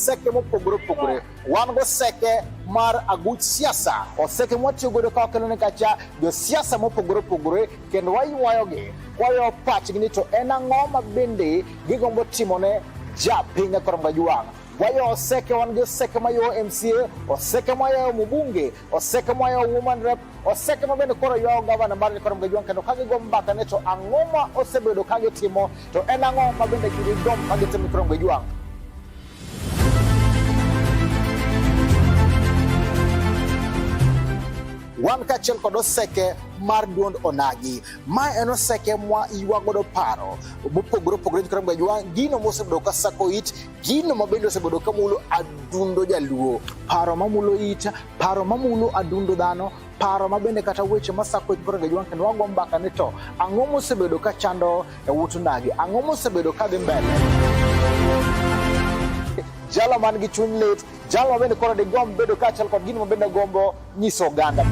Oseke mopogore opogore. Wan goseke mar aguch siasa, oseke mwatiyo godo ka wakelo ne kacha josiasa mopogore opogore kendo waywayogi kwayo pachgi ni to en ang'o ma bende gigombo timone japiny Nyakorom Gajwang'. Wayo oseke, wan gi oseke mayo MCA, oseke mayo mbunge, oseke mayo woman rep, oseke ma bende koro ywayo gavana mar Nyakorom Gajwang' kendo ka gigo mbaka ni to ang'o ma osebedo ka gitimo to en ang'o ma bende gigomb ka gitimo Nyakorom Gajwang'. Wan kaachiel kod oseke mar duond onagi. Ma en oseke mwa ywa godo paro mopogore opogore Nyakorom Gajwang', gino mosebedo ka sako it, gino ma bende osebedo ka mulo adundo jaluo, paro mamulo it, paro mamulo adundo dhano, paro ma bende kata weche masako it Nyakorom Gajwang' kendo wago mbaka ni to ang'o mosebedo ka chando yawuot onagi, ang'o mosebedo ka dhi mbele. Jalo man gi chuny lit, jalo ma bende koro digomb bedo kaachiel kod gino ma bende gombo nyiso oganda.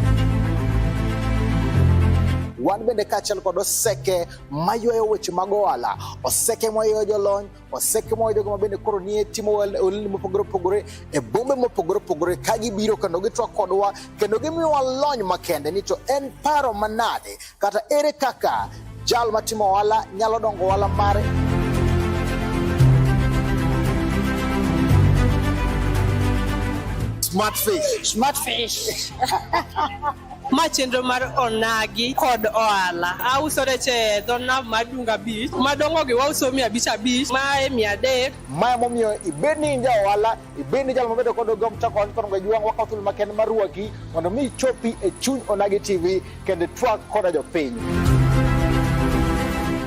Wan bende kaachiel kod oseke maywayo weche mag ohala, oseke maywayo jolony, oseke maywayo jogo ma bende koro nie timo ohelni mopogore opogore e bombe mopogore opogore ka gibiro kendo gitwak kodwa kendo gimiyowa lony makende ni to en paro manade kata ere kaka jal matimo ohala nyalo dongo ohala mare. Smart fish. Smart fish. Ma chenro mar onagi kod ohala. Auso rech e dho nam mar Dunga Beach. Madongo gi wauso 500 50, mae 300. Ma emomiyo ibed ni in ja ohala, ibed ni jal mabedo kod ogom chako ohala kod Gajwang', wakawo thuolo makende mar rwaki mondo mi ichopi e chuny Onagi TV kendo itwak koda jopiny.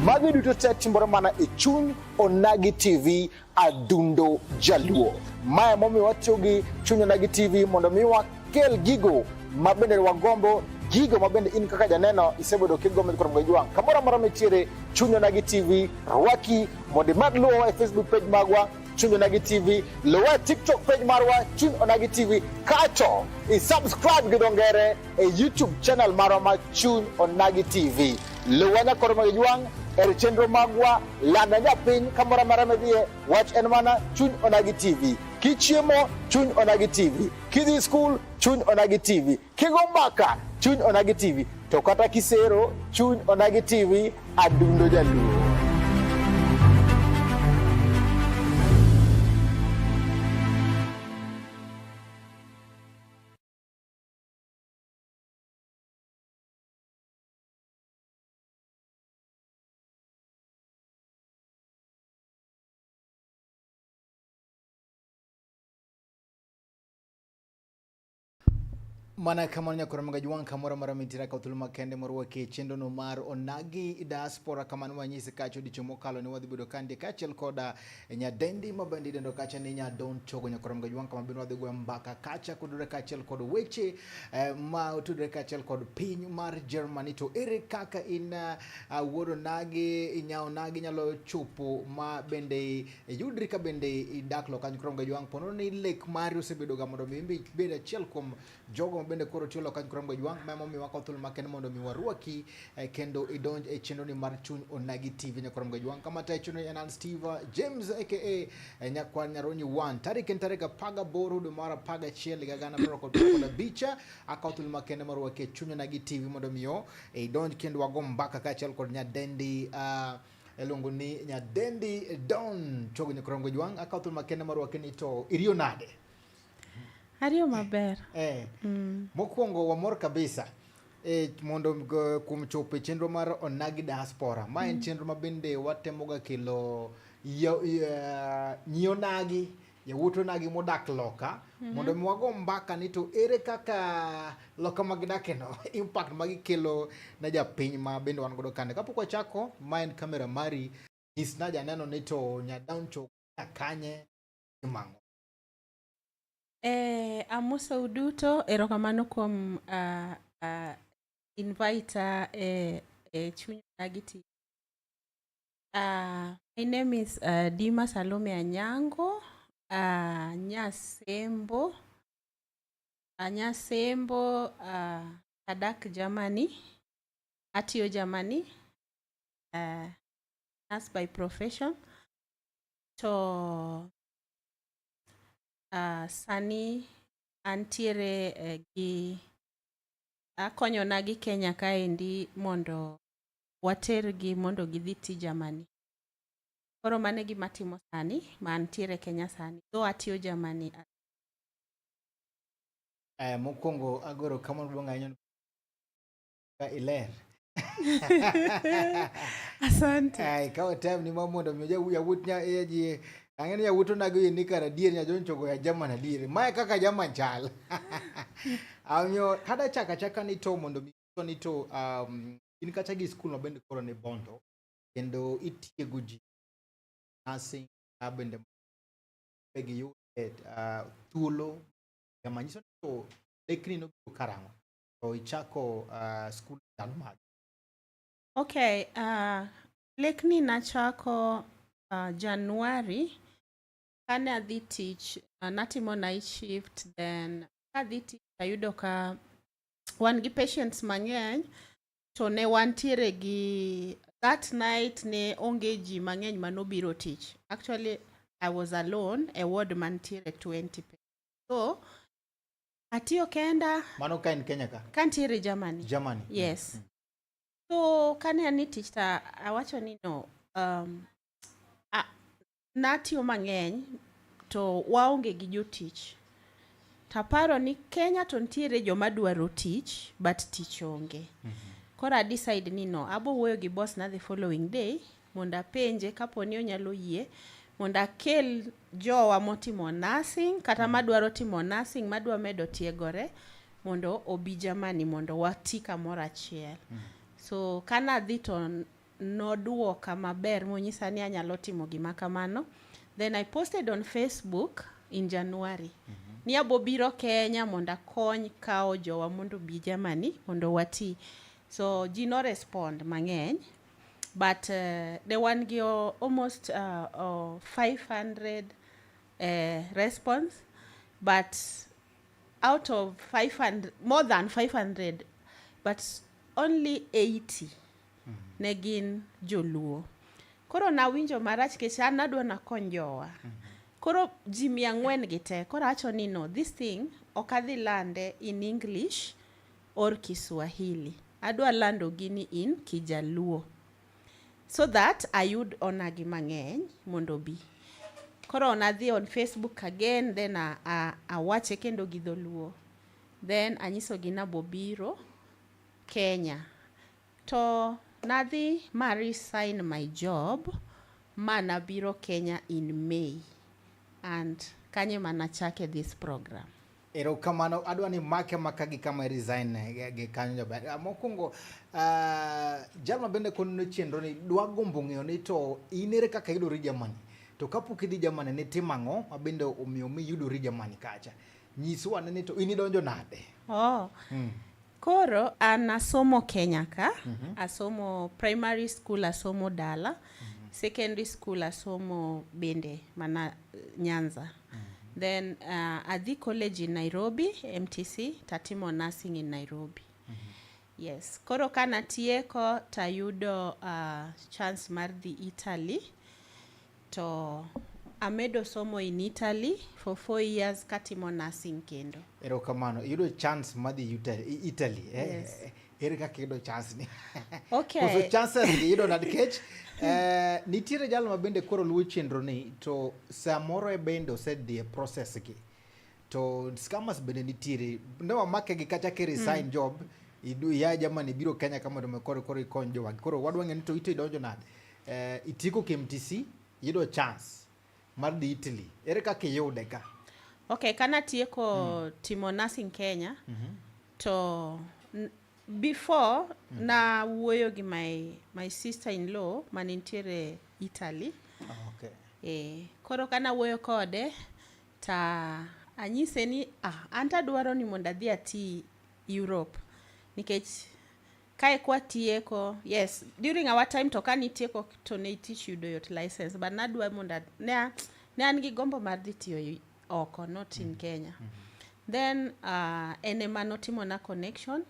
Magi duto te timore mana e chuny Onagi TV Adundo Jaluo. Ma emomiyo watiyo gi chuny Onagi TV mondo mi wakel gigo ma bende wagombo, gigo ma bende in kaka janeno isebedo kigombo kuom Gajwang'. Kamoro amora mitiere, chuny Onagi TV rwaki mondo imed luwowa e Facebook page magwa Chuny Onagi TV, luwa e TikTok page marwa Chuny Onagi TV, kato i subscribe gi dho ngere e YouTube channel marwa ma Chuny Onagi TV. Luwa Nyakoro mag Jwang' e chenro magwa, landa japiny kamoro amora midhiye, wach en mana Chuny Onagi TV. Kichiemo, Chuny Onagi TV. Kidhi skul, Chuny Onagi TV. Kigo mbaka, Chuny Onagi TV. To kata kisero, Chuny Onagi TV, Adundo Jaluo. Mana kamano nyakora mag Ajwang' kamoro amora mintiere akawo thuolo makende morwaki e chenrono mar Onagi Diaspora kamano wanyisi kacha odiochieng' mokalo ni wadhi bedo kandie kaachiel koda nyadendi ma bende idendo kacha ni Nyadon Chogo nyakora mag Ajwang' kama bende wadhi goyo mbaka kacha kodure kaachiel kod weche ma otudore kaachiel kod piny mar Germany. To ere kaka in wuod Onagi, inya Onagi nyalo chopo ma bende iyudri ka bende idak loka Nyakorom Gajwang' ponono ni lek mari osebedo ga mondo mi ibed achiel kuom jogo ma bende koro tiyo loka Nyakorom Gajwang' ma emomiyo wakawo thuolo makende mondo mi warwaki kendo idonj e chenro ni mar Chuny Onagi TV Nyakorom Gajwang' kama tayo chenro en an Steve James aka Nyakwar Nyaronyi 1 tarik en tarik 18 dwe mar 11 higa 2025. Akawo thuolo makende mar rwaki e Chuny Onagi TV mondo mi idonj kendo wago mbaka kaachiel kod nyadendi iluongo ni Nyadendi Don Chogo Nyakorom Gajwang' akawo thuolo makende mar rwaki ni to iriyo nade? Ariyo maber. Mokwongo wamor kabisa mondo kuom chopo e chenro mar Onagi Diaspora. Ma en chenro ma bende watemoga kelo nyi onagi, yawuot onagi modak loka mondo mi wago mbaka ni to ere kaka loka ma gidake no impact ma gikelo ne japiny ma bende wan godo kande. Kapok wachako, ma en kamera mari, nyisna janeno ni to Nyadown Chogo kanye imang'o. Amosou duto, erokamano kuom invite e Chuny Onagi TV. My name is Dima Salome Anyango, Nyasembo, Nyasembo, adak Germany, atiyo Germany, nurse by profession. To Sani antiere gi akonyo onagi Kenya kaendi mondo watergi mondo gidhi ti Germany. Koro mano e gima atimo sani ma antiere Kenya sani. Though atiyo Germany. Mokwongo ago erokamano maduong' ahinya ka iler. Asante. Ai, ikawo time ni mar mondo mi yawuot ji ang'e ni yawuot onago yie ni kar adier nya John Chogo ya German adier. Mae kaka German chal. Omiyo kada chaka achaka ni to mondo mi ni to in kacha gi skul ma bende koro ni Bondo kendo itiego ji nursing ka bende be giyud thuolo kama nyiso ni to lekni nobiro karang'o to ichako skul ndalo mage? Okay, lekni nachako January kane adhi tich, natimo night shift, then kadhi tich ayudo ka wan gi patients mang'eny to ne wantiere gi that night ne onge ji mang'eny manobiro tich. Actually, I was alone e ward mantiere 20. So atiyo kenda. Mano ka in Kenya ka? Kantiere Germany. Germany. Yes. So kane an e tich ta awacho ni no, natiyo mang'eny to waonge gi jotich. Taparo ni Kenya to nitiere joma dwaro tich but tich onge. Koro a decide ni no, abo wuoyo gi boss na the following day mondo apenje kapo ni onyalo yie mondo akel jowa motimo nursing kata madwaro timo nursing, madwa medo tiegore, mondo obi Germany mondo wati kamoro achiel. So kanadhi to noduoka maber monyisa ni anyalo timo gima kamano. Then I posted on Facebook in January ni abo biro Kenya mondo akony kawo jowa mondo obi Germany mondo wati. So ji no respond mang'eny, but ne wan gi almost 500 response, but out of 500, more than 500, but only 80 ne gin joluo. Koro nawinjo marach nikech an nadwa nakony jowa. Koro ji 400 gi te, koro awacho ni no, this thing ok adhi lande in English or Kiswahili. Adwa lando gini in Kijaluo so that ayud onagi mang'eny mondo obi. Koro nadhi on Facebook again, then awache kendo gi dholuo. Then anyisogi nabo biro Kenya. To nadhi ma resign my job ma nabiro Kenya in May. And kanyo ema nachake this program. Erokamano, adwa ni make maka gi kama resign gi kanyo jaber. Mokwongo, jal ma bende koneno chenro ni dwa gombo ng'eyo ni to in ere kaka iyudori Germany? To kapok idhi Germany nitimo ang'o ma bende omiyo miyudori Germany kacha? Nyiswa ane ni to in idonjo nade? Oh. Koro an asomo Kenya ka, asomo primary school, asomo dala, secondary school asomo bende mana Nyanza. Then adhi college in Nairobi, MTC, tatimo nursing in Nairobi. Yes. Koro kanatieko tayudo chance mar dhi Italy, to amedo somo in Italy for 4 years katimo nursing kendo. Erokamano. Iyudo chance mar dhi Italy. Eh? Yes. Ere kaka iyudo chance ni? Okay. Koso chances gi iyudo nade? Nikech nitiere jal ma bende koro luwo chenro ni to samoro e bende osedhi e process gi. To scammers bende nitiere. Ne wamake gi kacha ki resign job, idu ya Germany biro Kenya ka mondo mi koro ikony jowagi. Koro wadwa ng'eyo ni to ito idonjo nade? Itieko KMTC, iyudo chance mar dhi Italy. Ere kaka iyude ka? Okay, kanatieko timo nursing Kenya, to before na wuoyo gi my sister in law manentiere Italy. Koro kana wuoyo kode ta anyise ni an tadwaro ni mondo adhi ati Europe nikech kae kwatieko, yes, during our time to kanitieko to ne tich yudo yot, license, but nadwa mondo ne an gi gombo mar dhi tiyo oko, not in Kenya. Then en ema notimona connection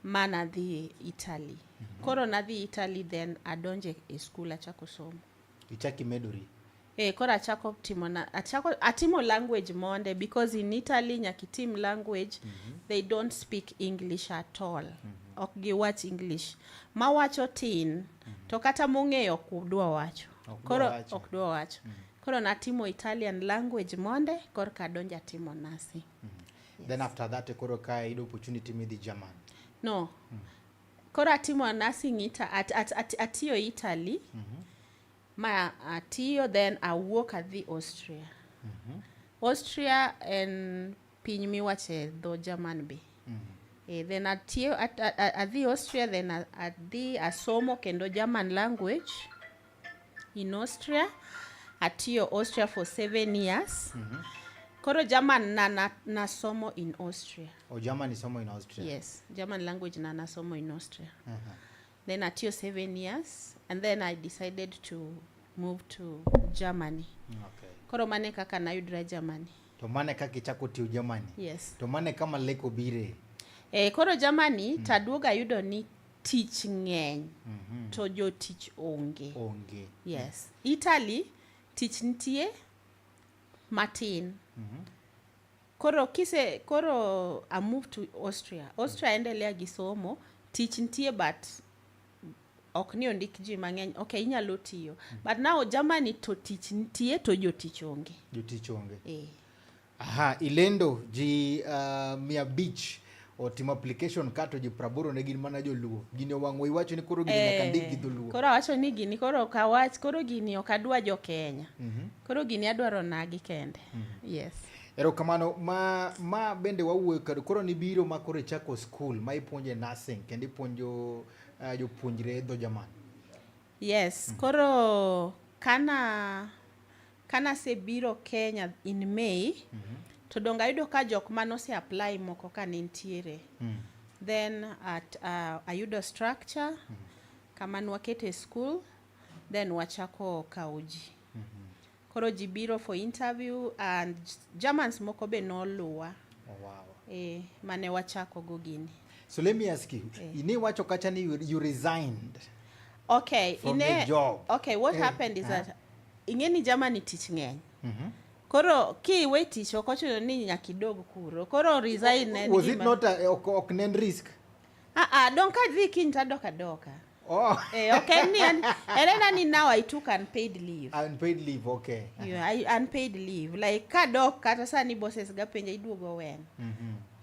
manadhi Italy. Koro nadhi Italy, then adonje e school, achako somo. Ichak imedori. Koro achako timo na, achako atimo language monde because in Italy nyaka itim language. They don't speak English at all. Ok giwach English. Mawacho tin to kata mong'eyo ok dwa wacho. Ok dwa Koro wacho. ok dwa wacho. Koro natimo Italian language monde korka adonjo atimo nursing. Then after that koro ka iyudo opportunity midhi German. No. Koro atimo nursing atiyo Italy. Ma atiyo, then awuok adhi Austria. Austria en piny miwache dho German be. Then atiyo adhi Austria, then adhi asomo kendo German language in Austria. Atiyo Austria for 7 years. Koro German na nasomo in Austria. O German isomo in Austria. Yes, German language na nasomo in Austria. Then atiyo 7 years and then I decided to move to Germany. Koro mane kaka nayudra Germany. To mane kaka ichako tiyo Germany. Yes. To mane kama lek obire. Koro Germany taduogo ayudo ni tich ng'eny to jotich onge. Onge. Yes. Italy tich nitie matin. Koro kise koro I move to Austria. Austria endelea gi somo, tich nitie but ok ni ondik ji mang'eny. Okay, inyalo tiyo. But now Germany to tich nitie to jotich onge. Jotich onge. Eh. Aha, ilendo ji 500 otimo application ka to ji 80 ne gin mana joluo. Gini owang'o iwacho ni koro gini nyaka ndik gi dholuo. Koro awacho ni gini koro ok awach, koro gini ok adwa jo Kenya. Koro gini adwaro nagi kende. Yes. Erokamano ma bende wawuoyo kod koro nibiro ma koro ichako school ma ipuonje nursing kendo ipuonjo jopuonjre dho German. Yes, koro kana asebiro Kenya in May, to donge ayudo ka jok manose apply moko ka ne nitiere. Then ayudo structure kama nwakete school, then wachako kawo ji. Koro ji biro for interview and Germans moko be noluwa. Oh, wow. Mane wachako go gini. So let me ask you, ni wacho kacha ni you resigned Okay, from the job. Okay, what happened is that ing'e ni Germany tich ng'eny. Koro kiwe tich ok ochuno ni nyaka idog kuro. Koro resign en Was it not ok ne en risk? Ah ah, dong kadhi kiny tadok adoka. Oh, Ok en ni en ena ni now I took unpaid leave. Unpaid leave, okay. Yeah, unpaid leave. Like kadok kata sani bosses ga penja iduogo when.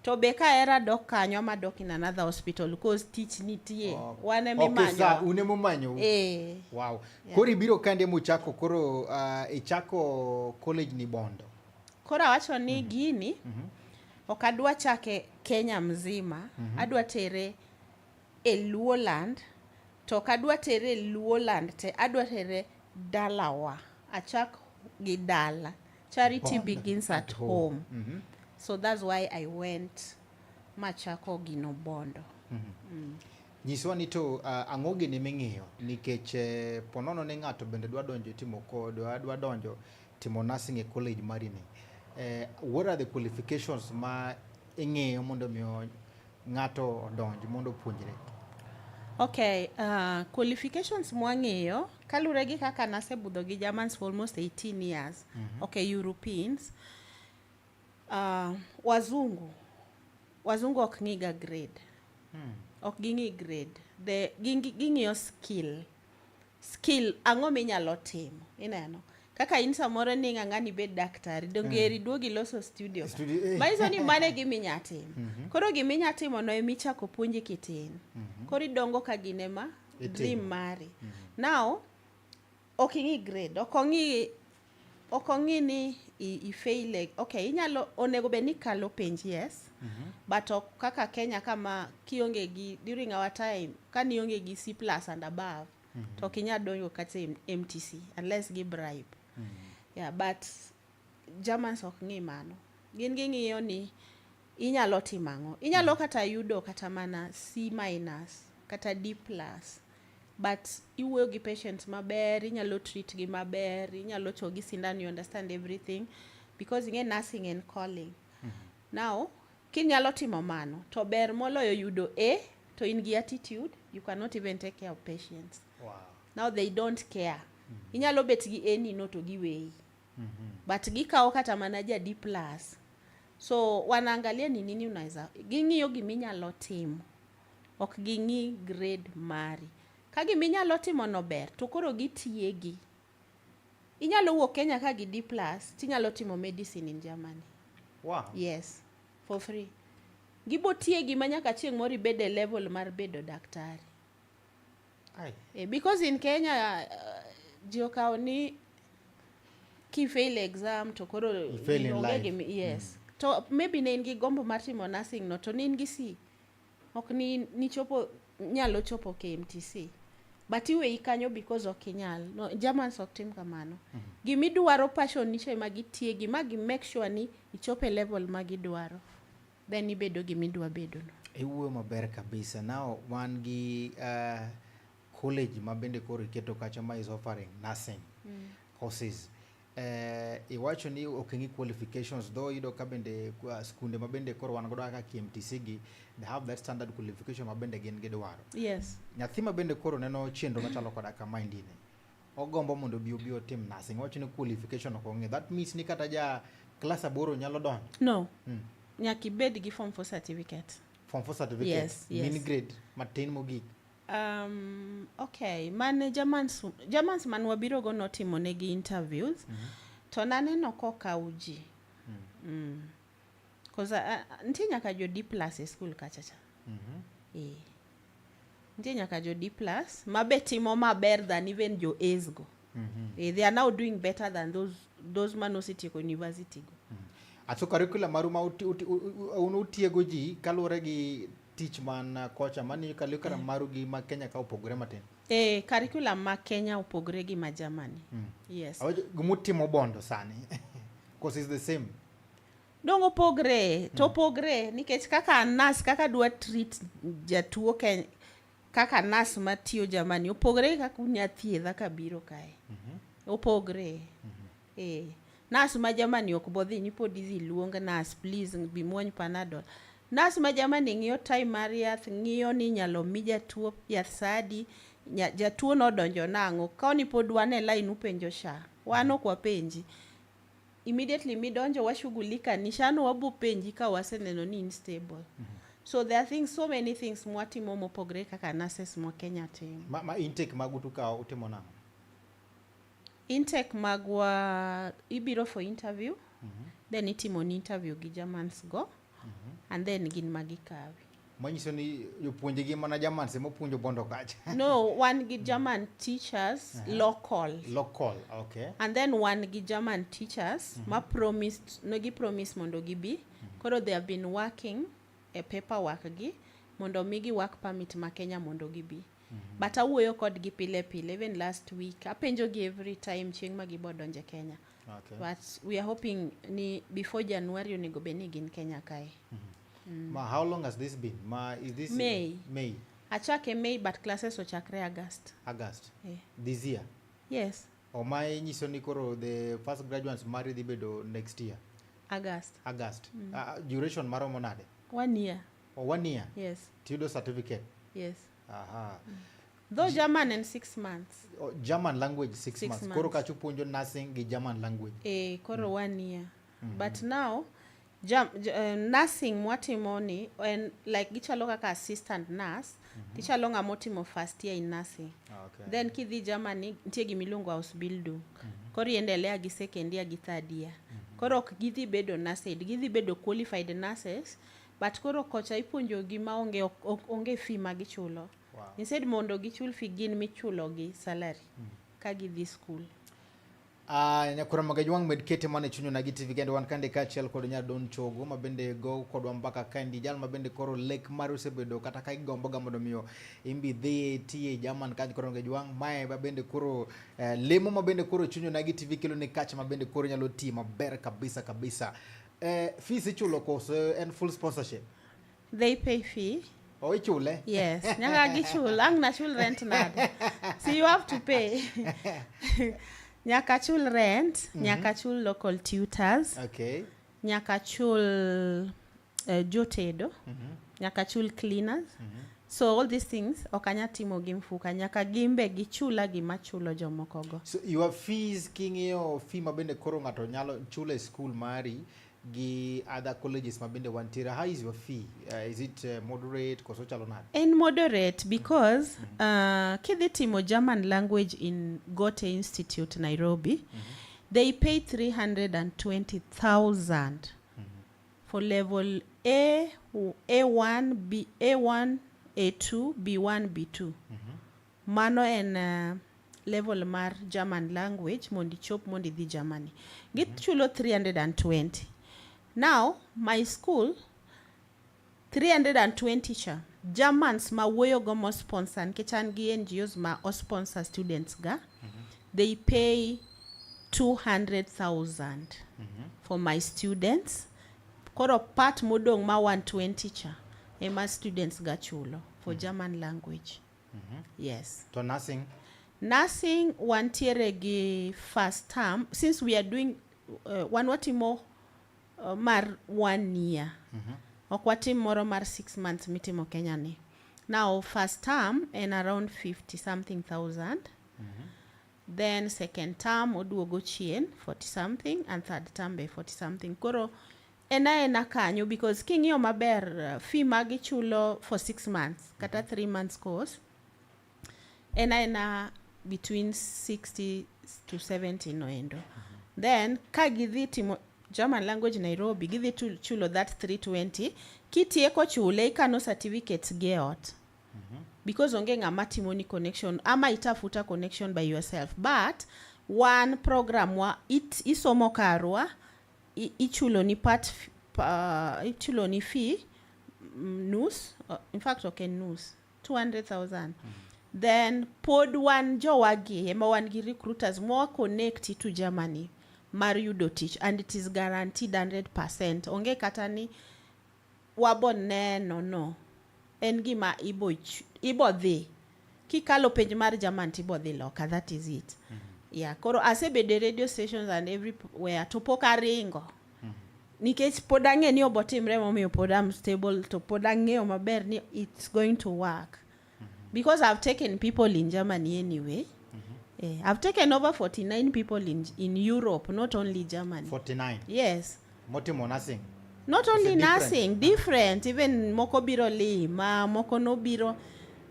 To be ka era dok kanyo ama dok in another hospital because tich nitie. Oh. Wan ema Okay, sa imanyo. un ema umanyo. Eh. Wow. Koro ibiro kande muchako koro ichako college ni Bondo. Koro awacho ni gini ok adwa chake Kenya mzima, adwa tere e Luoland, to ok adwa tere e Luoland te, adwa tere dalawa. Achak gi dala. Charity Bondo begins at home. So that's why I went machako gino Bondo. Nyiswa ni to ang'o gini ming'iyo nikech ponono ni ng'ato bende dwa donjo timo dwa donjo timo nursing e college mari ni. What are the qualifications ma ing'iyo mondo mi ng'ato odonj mondo opuonjre? Okay, qualifications mwang'iyo kalure gi kaka nasebudho gi Germans for almost 18 years. Okay, Europeans. Wazungu ok ng'iga grade. Ok ging'i grade. Ging'iyo skill. Skill, ang'o minyalo timo, ineno. Kaka in samoro ni ng'ang'a ni bed daktari, donge eri duogi loso studio ka. Studio. Manyiso ni mano e gima inya timo. Koro gima inya timo no emichako puonji kitin. Koro idongo ka gine ma Itimo. dream mari. Now, ok ing'i grade, ok ong'i ni i fail e, okay, inyalo onego bed ni ikalo penj, yes. But ok kaka Kenya kama kionge gi during our time ka nionge gi C plus and above to ok inyal donjo kata e MTC unless gi bribe. Yeah, but Germans ok ng'i mano. Gin ging'iyo ni inyalo timo ang'o. Inyalo kata yudo kata mana C minus kata D plus. But iwuoyo gi patients maber, inyalo treat gi maber, inyalo chuo gi sindan, you understand everything. Because ing'e nursing en calling. Now, kinyalo timo mano, to ber moloyo yudo A, to in gi attitude, you cannot even take care of patients. Wow. Now they don't care. Inyalo bet gi any no to giweyi. But gikawo kata mana ja D plus. So wanaangalia ni nini unaweza, ging'iyo giminyalo timo, ok ging'i grade mari. Ka giminyalo timo no ber, to koro gitiegi. Inyalo wuok Kenya ka gi D plus, tinyalo timo medicine in Germany. Yes, for free. Gibo tiegi ma nyaka chieng' moro ibed e level mar bedo daktari. Ai. Because in Kenya ji okawo ni kifail exam to koro You fail in onge life. Yes. To maybe ne in gi gombo mar timo nursing no to ne in gi C. Ok ni nichopo nyalo chopo KMTC. But iweyi kanyo because ok inyal. No, Germans ok tim kamano. Gimidwaro passion ni cha ema gitiegi ma gi make sure ni ichopo e level ma gidwaro. Then ibedo gimidwa bedo no. Iwuoyo maber kabisa. Now wan gi college ma bende koro iketo kacha ma is offering nursing courses. Iwacho ni ok ing'i qualifications though iyudo ka bende skunde ma bende koro wan godo kaka KMTC gi they have that standard qualification ma bende gin gidwaro. Nyathi ma bende koro neno chenro machalo koda kamaendi ni ogombo mondo obi otim nursing. Iwacho ni qualification ok ong'i. That means ni kata ja class 8 nyalo donjo. No. Nyaka ibed gi form 4 certificate. Form 4 certificate. Yes. Min grade matin mogik. Okay, mane Germans man wabiro go notimo negi interviews. To naneno kokaw ji. 'Cause nitie nyaka jo D plus e school kacha cha. Nitie nyaka jo D plus ma be timo maber than even jo A's go. They are now doing better than those mane osetieko university go. Aso curriculum maru ma un utiego ji kaluwore gi tich man kocha, mani curriculum maru gi ma Kenya ka opogore matin? Curriculum ma Kenya opogore gi ma Germany. Yes. Awacho, gimutimo bondo sani. Because it's the same. Dong opogre, to opogre nikech kaka nurse kaka dwa treat jatuo Kenya kaka nurse matiyo Germany opogre kaka unya thiedha kabiro kae. Opogre. Nurse ma Germany ok bodhi ni pod idhi luong nurse please bi muony Panadol. Nurse ma Germany ng'iyo time mar yath, ng'iyo ni inyalo mi jatuo yath sadi, jatuo nodonjo nang'o. Koni pod wan e line upenjo SHA. Wan ok wapenji. Immediately midonjo washughulika ni SHA no wabo penji ka waseneno ni in stable. So there are things, so many things mwatimo mopogre kaka nurses mwa Kenya timo. Ma intake magu to ka utimo nang'o? Intake magwa ibiro for interview. Then itimo ni interview gi Germans go. And then gin magikawi. Manyiso ni jopuonje gi mana Germans ema puonjo bondo kacha. No, wan gi German teachers local. Local, okay. And then wan gi German teachers ma promised, no gi promise mondo gibi. Koro they have been working e paperwork gi mondo migi work permit ma Kenya mondo gibi. But awuoyo kodgi pile pile, even last week. Apenjo gi every time chieng' ma gibo donjo e Kenya. But we are hoping ni before January onego bed ni gin Kenya kae. Ma how long has this been? Ma is this May. May. Achake May but classes ochakre August. August. Yeah. This year. Yes. O ma nyiso ni koro the first graduates mari dhi bedo next year. August. August. Duration maromo nade? 1 year. O 1 year? Yes. Tiyudo certificate? Yes. Aha. Though German and 6 months. Oh, German language 6 6 months. Koro months. kachu puonjo nursing gi German language. Koro 1 year. But now nursing mwatimo ni en like gichalo kaka assistant nurse, tichalo ng'ama otimo first year in nursing. Then kidhi Germany nitie gima iluongo Ausbildung. Koro iendelea gi second year gi third year. Koro ok gidhi bedo nurses, gidhi bedo qualified nurses, but koro kocha ipuonjo gi ma onge, ok, ok, onge fee ma gichulo. Instead mondo gichul fee gin michulo gi salary ka gidhi school. Nyakura Magajwang' med kete mana e chuny Onagi TV kendo wan kande kaachiel kod Nyadon Chogo ma bende go kodwa mbaka kaendi, jal ma bende koro lek mare osebedo kata ka igombo ga mondo miyo imbi dhi tiye German ka Nyakura Magajwang', mae ma bende koro lemo ma bende koro chuny Onagi TV kelo ne kacha ma bende koro nyalo tiyo maber kabisa kabisa. Fees ichulo koso en full sponsorship? They pay fee. Oh, ichule? Yes, nyaka gichul, ang' nachul rent nade. So you have to pay. Nyaka chul rent, nyaka chul local tutors. Nyaka chul jotedo, nyaka chul cleaners, So all these things ok anya timo gi mfuka, nyaka gimbe gichula gima chulo jomokogo. So your fees king'iyo fee ma bende koro ng'ato nyalo chulo e school mari gi other colleges ma bende wantiere, how is your fee? Is it moderate koso chalo nade? En moderate because kidhi timo German language in Goethe Institute Nairobi, they pay 320,000 for level A, A1, B, A1, A2, B1, B2. Mano en level mar German language mondo ichop mondo idhi Germany. Gichulo 320. Now, my school 320 cha Germans ma wuoyogo mo sponsor nikech an gi NGOs ma osponsor students ga, they pay 200,000 for my students. Koro part modong' ma 120 cha ema students ga chulo for German language. Yes. To nursing? Nursing wantiere gi first term since we are doing wan watimo mar one year, ok watim moro mar 6 months mitimo Kenya ni. Now first term en around 50 something thousand, then second term oduogo chien 40 something, and third term be 40 something. Koro en aena kanyo because king'iyo maber, fee ma gichulo for 6 months kata 3 months course en aena between 60 to 70 noendo. Then ka gidhi timo German language Nairobi, gidhi chulo that 320. Kitieko chule, ikano certificates gi e ot because onge ng'ama timoni connection ama itafuta connection by yourself. But one program wa isomo karwa, ichulo ni part ichulo ni fee nus, in fact ok en nus, 200,000. Then pod wan jowagi ema wan gi recruiters mwa connect to Germany mar yudo tich, and it is guaranteed 100%. Onge kata ni wabo neno no en gima ibo dhi kikalo penj mar German tibo dhi loka. That is it. Yeah, koro asebedo e radio stations and everywhere to pok aringo nikech pod ang'e ni obotimre, momiyo pod am stable, to pod ang'eyo maber ni it's going to work because I've taken people in Germany anyway. I've taken over 49 people in Europe, not only Germany. 49? Yes. Motimo nursing? Not only It's a different- nursing, different. Even moko biro lima, moko nobiro.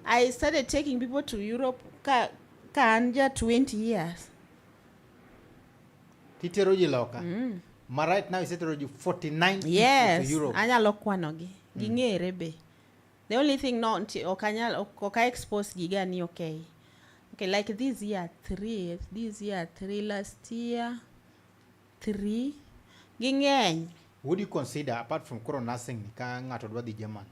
I started taking people to Europe ka an ja 20 years. Titero ji loka ma right now isetero ji 49 people to Europe? Anyalo kwanogi, ging'ere be. The only thing no ok anyal ok I expose giga ni okay, like this year three, this year three, last year three, ging'eny. Would you consider, apart from koro nursing ni, ka ng'ato dwa dhi German?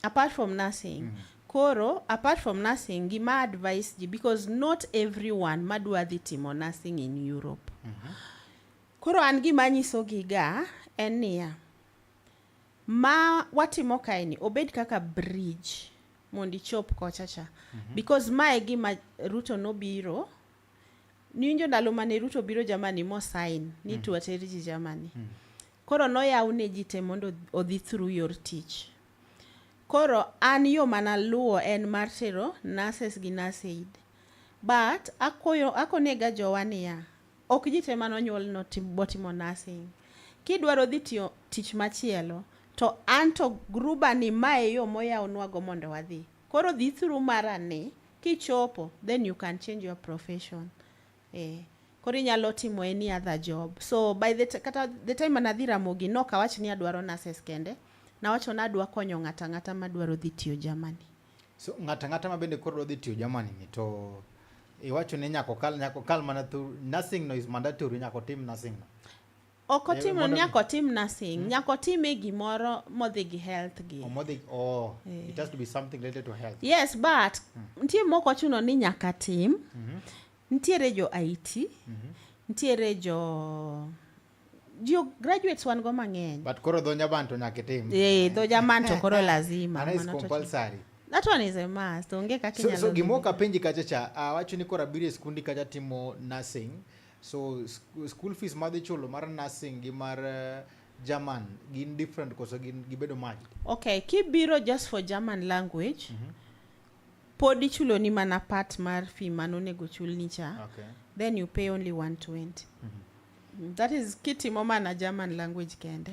Apart from nursing, koro apart from nursing, gima advice ji, because not everyone madwa dhi timo nursing in Europe, koro an gima anyisogi ga en niya, ma watimo kaeni obed kaka bridge mondo ichop kocha cha, because mae gima Ruto nobiro niwinjo ndalo mane Ruto biro Germany mo sign ni mm. water ji Germany. Koro noyaw ne ji te mondo odhi through yor tich. Koro an yo manaluwo en mar tero nurses gi nurse aid, but akoyo akonega jowa niya, ok ji te manonyuol botimo nursing. Kidwaro dhi tiyo tich machielo to an to gruba ni mae yo moyawnwago mondo wadhi. Koro dhi through mara ni, kichopo then you can change your profession. Koro inyalo timo any other job. So by the kata the time manadhi Ramogi, nok awach ni adwaro nurses kende, nawacho ni adwa konyo ng'ata ang'ata madwaro dhi tiyo Germany. So ng'ato ang'ata ma bende koro dwa dhi tiyo Germany ni, to iwacho ni nyaka okal mana through nursing no is mandatory, nyaka otim nursing no? Ok otimo nyaka otim nursing, nyaka otime gimoro modhi gi health gi. Omodhi, oh, it has to be something related to health. Yes, but nitie mok ochuno ni nyaka tim. Nitiere jo IT, nitiere jo graduates wan go mang'eny. But koro dho German to nyaka itim. Eh, dho German to koro lazima. Mano is Mano to compulsory. That one is a must, onge kaka So, inyalo so dhi. gima ok apenji kacha cha, awacho ni koro abiro e skundi kacha timo nursing, so school fees madhi chulo mar nursing gi mar German gin different koso gin gibedo matched? Okay, kibiro just for German language, pod ichuloni mana part mar fee manonego chulni cha. Then you pay only 120. That is kitimo mana German language kende.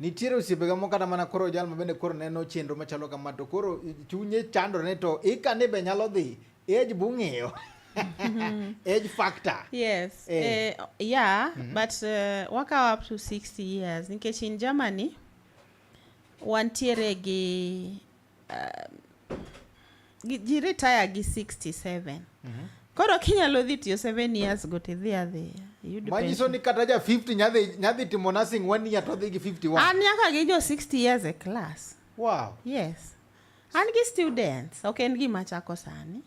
Nitiere osiepega moko kata mana koro jal ma bende koro neno chenro machalo kama to koro chunye chandore to ika ni be nyalo dhi age bung'iyo age factor. Yes. Eh. Yeah, but wakawo up to 60 years nikech in Germany wantiere gi ji retire gi 67. Koro kinyalo dhi tiyo 7 years go tidhi adhiya. Iyud Manyiso pension. ni kata ja 50 nyadhi timo nursing one year to dhi gi 51. An nyaka gi jo 60 years e class. Wow. Yes. An gi students. Ok en gima chako sani.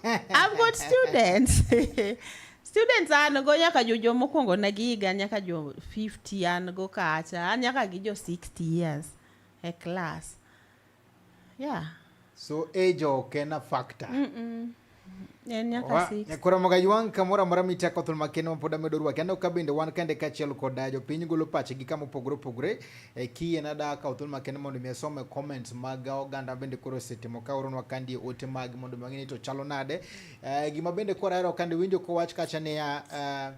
I've got students. Students an go nyaka jo mokwongo na gi higa nyaka jo 50 an go kacha. An nyaka gi jo 60 years e class. Yeah. So age ok en a factor. En nyaka 60. Koro moga ywang kamoro amora michako thul makende ma pod amedo rwaki. Aneno ka bende wan kende kaachiel kod jopiny golo pachgi kama opogore opogore. Kiyie na da kawo thuolo makende mondo mi asome comments mag oganda bende koro osetimo ka oronwa kandi ote mag mondo mi wang'e ni to chalo nade. Gima bende koro ahero kandi winjo kowach kacha niya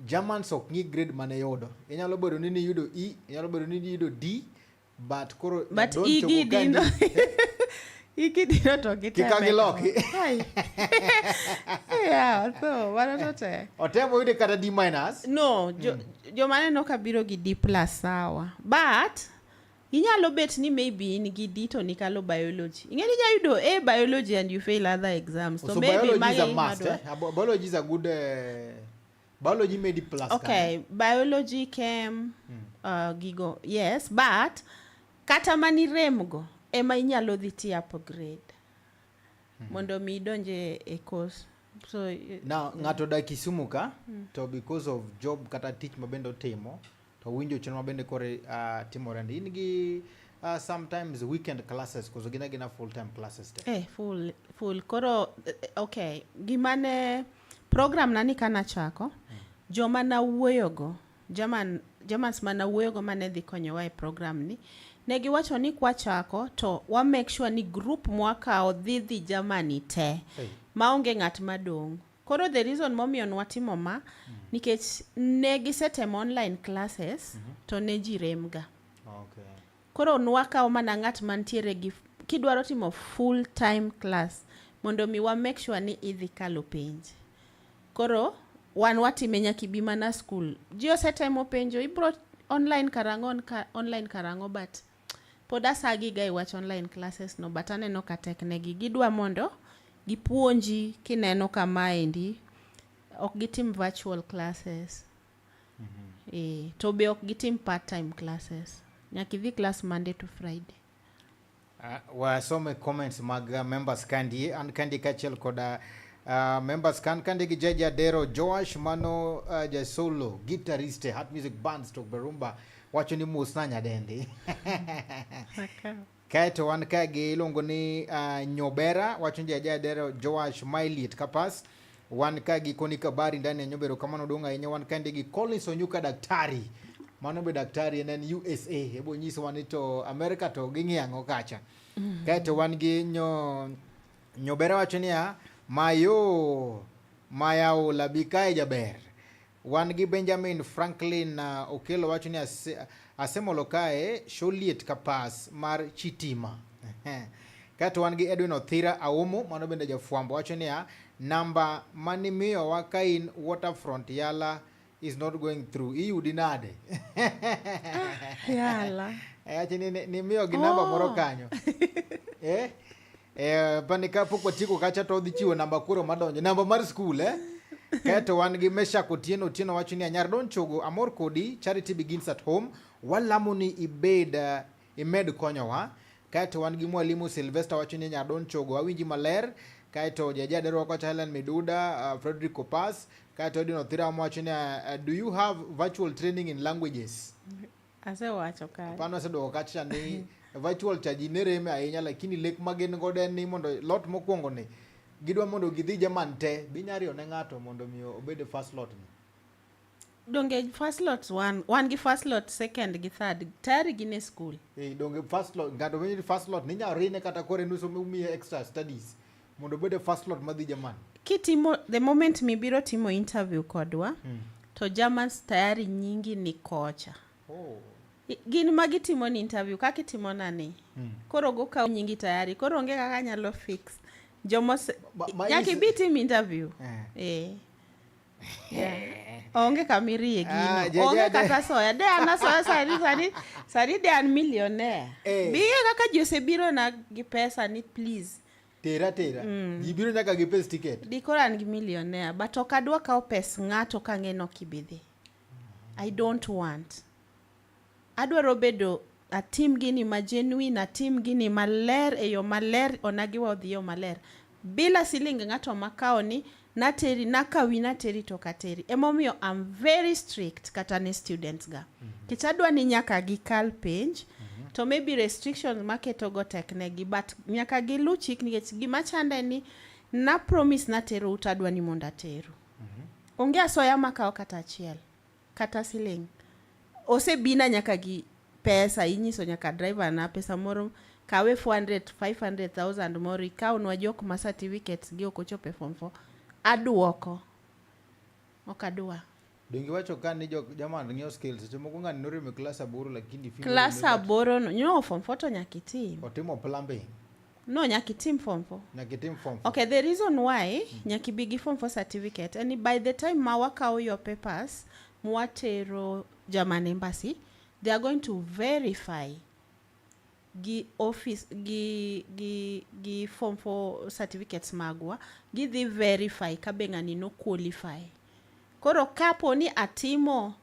Germans ok ng'i grade mane yudo. Inyalo bedo ni niyudo E, inyalo bedo ni niyudo D, but koro But don't E chopo gi D kandi- no. E gi D no to giteme. Kik giloki. Ai. Yeah, so mano to tek. Otemo yude kata D minus. No, joma neno ka biro gi D plus sawa. But inyalo bet ni maybe in gi D to nikalo biology. Ing'e ni inya yudo A biology and you fail other exams. So, So, maybe biology is a magi must. madwa- Eh? Biology is a good biology made plus. Okay, biology chem gigo. Yes, but kata manirem go ema inyalo dhi ti upgrade. Mondo mi idonje e course. So Now ng'ato odak Kisumu ka to because of job kata tich ma bende otimo to winjo chenro ma bende kore timore ndi in gi sometimes weekend classes koso gin agina full time classes te. Full koro okay, gima ne program na ni kanachako joma nawuoyogo Germans manawuoyogo mane dhi konyowa e program ni ne giwacho ni kwachako to wa make sure ni group mwakawo dhi Germany te. Hey. Maonge ng'at madong'. Koro the reason momiyo nwatimo ma nikech ne gisetemo online classes to ne ji rem ga. Koro nwakawo mana ng'at mantiere gi kidwaro timo full time class mondo mi wa make sure ni idhi kalo penj. Koro wan watime nyaka ibi mana school. Ji osetemo penjo ibro online karang'o online karang'o but pod asagi ga e wach online classes no but aneno ka tek negi. Gidwa mondo gipuonji kineno kamaendi ok gitim virtual classes. To be ok gitim part time classes. Nyaka idhi class Monday to Friday. Wasome comments mag members kandi an kandi kaachiel koda members kan kandi gi Jeje Adero Joash mano jasolo guitarist Heart Music Band stroke Berumba wacho ni mos na nyadendi. Kaeto wan ka gi iluongo ni Nyobera wacho ni Jeje Adero Joash Mailiet Kapas. Wan ka gi Koni Kabari ndani ya Nyobero kamano dong' ahinya. Wan kandi gi Collins Onyuka daktari. Mano be daktari en USA ebo nyisowa ni to America to ging'iyo ang'o kacha. Kaeto wan gi Nyobera wacho niya mayo mayaola bi kae jaber. Wan gi Benjamin Franklin Okelo wacho ni asemolo kae sholiet kapas mar Chitima. Kaeto wan gi Edwin Othira Aomo mano bende jafwambo wacho niya namba manimiyowa ka in Waterfront Yala is not going through. Iyudi nade? Yala. Ache ni miyo gi namba moro kanyo. Pani kapok watieko kacha to odhi chiwo namba koro madonjo. Namba mar school Kaeto wan gi Meshak Otieno. Otieno wacho ni anyar don chogo amor kodi charity begins at home. Walamo ni ibed imed konyowa. Kaeto wan gi mwalimu Sylvester wacho ni nyar don chogo awinji maler. Kaeto Jaja Dero wacho Helen Miduda, Frederick Opas. Kaeto Edwin Othira wacho ni do you have virtual training in languages? Asewacho kanyo. Pano aseduoko kacha ni virtual cha ji ne reme ahinya lakini lek ma gin godo en ni mondo lot mokwongo ni gidwa mondo gidhi German te binyariyo ne ng'ato mondo mi obed e first lot ni. Donge first lot wan gi first lot, second gi third tayari gin e school. Eh, donge first lot ng'ato penjo ni first lot ninyalo rine kata koro en uso umiye extra studies mondo obed e first lot madhi German. Kitimo the moment mibiro timo interview kodwa to Germans tayari nyingi ni kocha. Oh. Gin ma gitimo ni interview kaka itimo nani. Koro gokawo nyingi tayari. Koro onge kaka nyalo fix. Jomose nyaka ibi tim interview. Eh. Eh. Yeah. Onge kamirie Ah, gino. Onge kata soya. De an asoya sani sani sani de an millionaire. Eh. Biye kaka ji osebiro na gi pesa ni please. Tera tera. Ji biro nyaka gi pes ticket. Di koro an gi millionaire but ok adwa kawo pes ng'ato kang'e ni ok ibi dhi. I don't want. Adwaro bedo atim gini ma genuine, atim gini maler e yo maler, onagiwa odhi e yo maler. Bila siling ng'ato makawo ni nateri nakawi nateri to ok ateri. Emomiyo I'm very strict kata ne students ga. Nikech adwa ni nyaka gikal penj to maybe restrictions maketogo tek negi but nyaka gilu chik nikech gima chanda en ni na promise naterou to adwa ni mondo ateru. Onge asoya makawo kata achiel kata siling. Osebina nyaka gi pesa inyiso nyaka driver na pesa moro kawe 400 500,000 moro ikawnwa jok ma certificates gi ok ochopo e form 4 aduoko ok adwa. Donge iwacho ka ni jok German ng'iyo skills seche moko ng'ani noremo e klas aboro lakini female Klas aboro no nyo form 4 to nyaka itim. Otimo plumbing. No nyaka itim form 4. Nyaka itim form 4. Okay, the reason why nyaka ibi gi form 4 certificate en ni by the time ma wakawo your papers mwatero German embassy they are going to verify gi office gi form 4 certificates magwa gidhi verify kabe ng'ani no qualify. Koro kapo ni atimo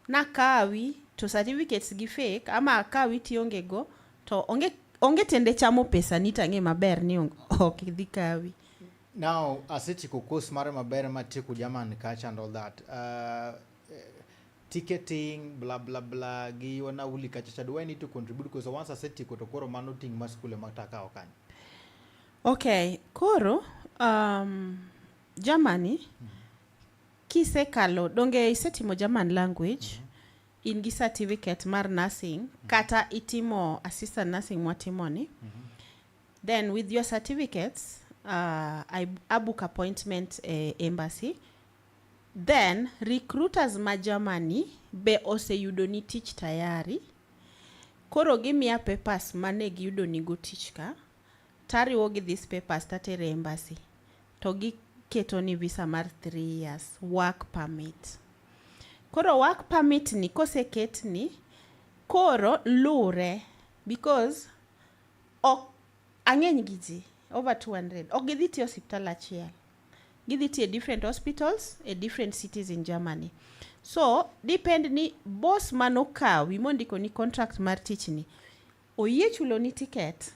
nakawi to certificates gi fake ama akawi tionge go to onge tiende chamo pesa ni tang'e maber ni ok idhi kawi. Now asetieko course mare maber matieko German kacha and all that. Ticketing blah blah blah gi nauli kacha cha do I need to contribute because once asetieko to koro mano ting' mar skul ema takawo kanyo. Okay, koro Germany kisekalo donge isetimo German language in gi certificate mar nursing kata itimo assistant nursing mwatimoni then with your certificates I book appointment e embassy then recruiters ma Germany be oseyudo ni tich tayari koro gimiya papers mane giyudo nigo tich ka tariwo gi these papers tatere embassy to giketo ni visa mar 3 years work permit. Koro work permit ni koseketni koro lure because ok ang'eny gi ji over 200 ok gidhi tiyo osiptal achiel gidhi tiyo e different hospitals e different cities in Germany. So depend ni boss manokawi mondiko ni contract mar tich ni oyie chulo ni ticket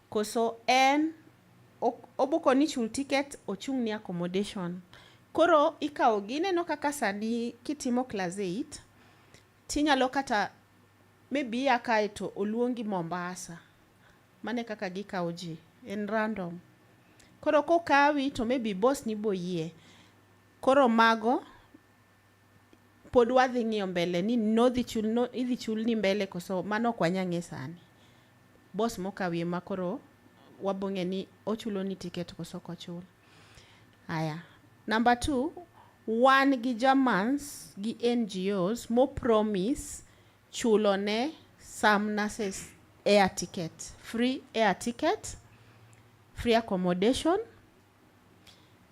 koso en oboko ni chul ticket ochung' ni accommodation. Koro ikawo gi ineno kaka sani kitimo class 8 tinyalo kata maybe ia kae to oluongi Mombasa. Mano e kaka gikawo ji en random. Koro kokawi to maybe boss ni boyie. Koro mago pod wadhi ng'iyo mbele ni nodhi chul no, idhi chulni mbele koso mano ok wanya ng'e sani. Boss mokawi ema koro wabong'e ni ochulo ni ticket koso ok ochul. Aya, number 2, wan gi Germans gi NGOs mo promise chulo ne some nurses air ticket, free air ticket, free accommodation,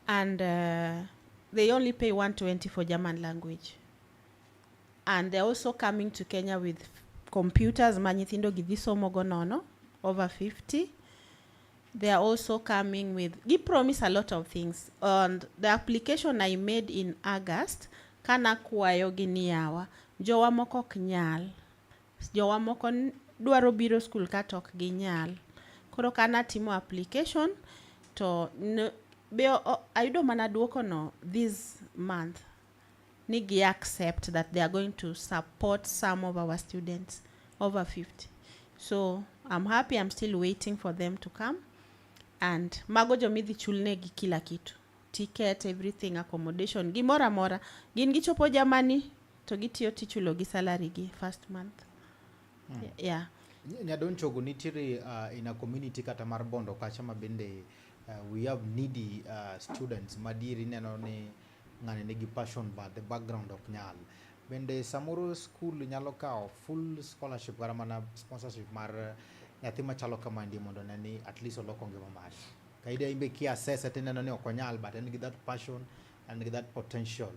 and they only pay 120 for German language. And they're also coming to Kenya with computers ma nyithindo gi dhi somo go nono, over 50. They are also coming with, gi promise a lot of things. And the application I made in August, kana kwayo gi ni yawa, jowa moko ok nyal. Jowa moko dwaro biro skul ka to ok ginyal. Koro kana timo application, to be ayudo mana duoko no this month. Ni gi accept that they are going to support some of our students, over 50. So I'm happy, I'm still waiting for them to come. And mago jomidhi chulnegi kila kitu. Ticket, everything, accommodation, gimoro amora. Gin gichopo Germany to gitiyo tichulo gi salary gi first month. Yeah. Nyadon Chogo nitiere in a community kata mar Bondo kacha ma bende we have needy students madieri ineno ni ng'ani nigi passion but the background ok nyal. Bende samoro school nyalo kawo full scholarship kata mana sponsorship mar nyathi machalo kamaendi mondo one ni at least oloko ngima mare. Kaida in be ki assess tineno ni ok onyal but en gi that passion and gi that potential.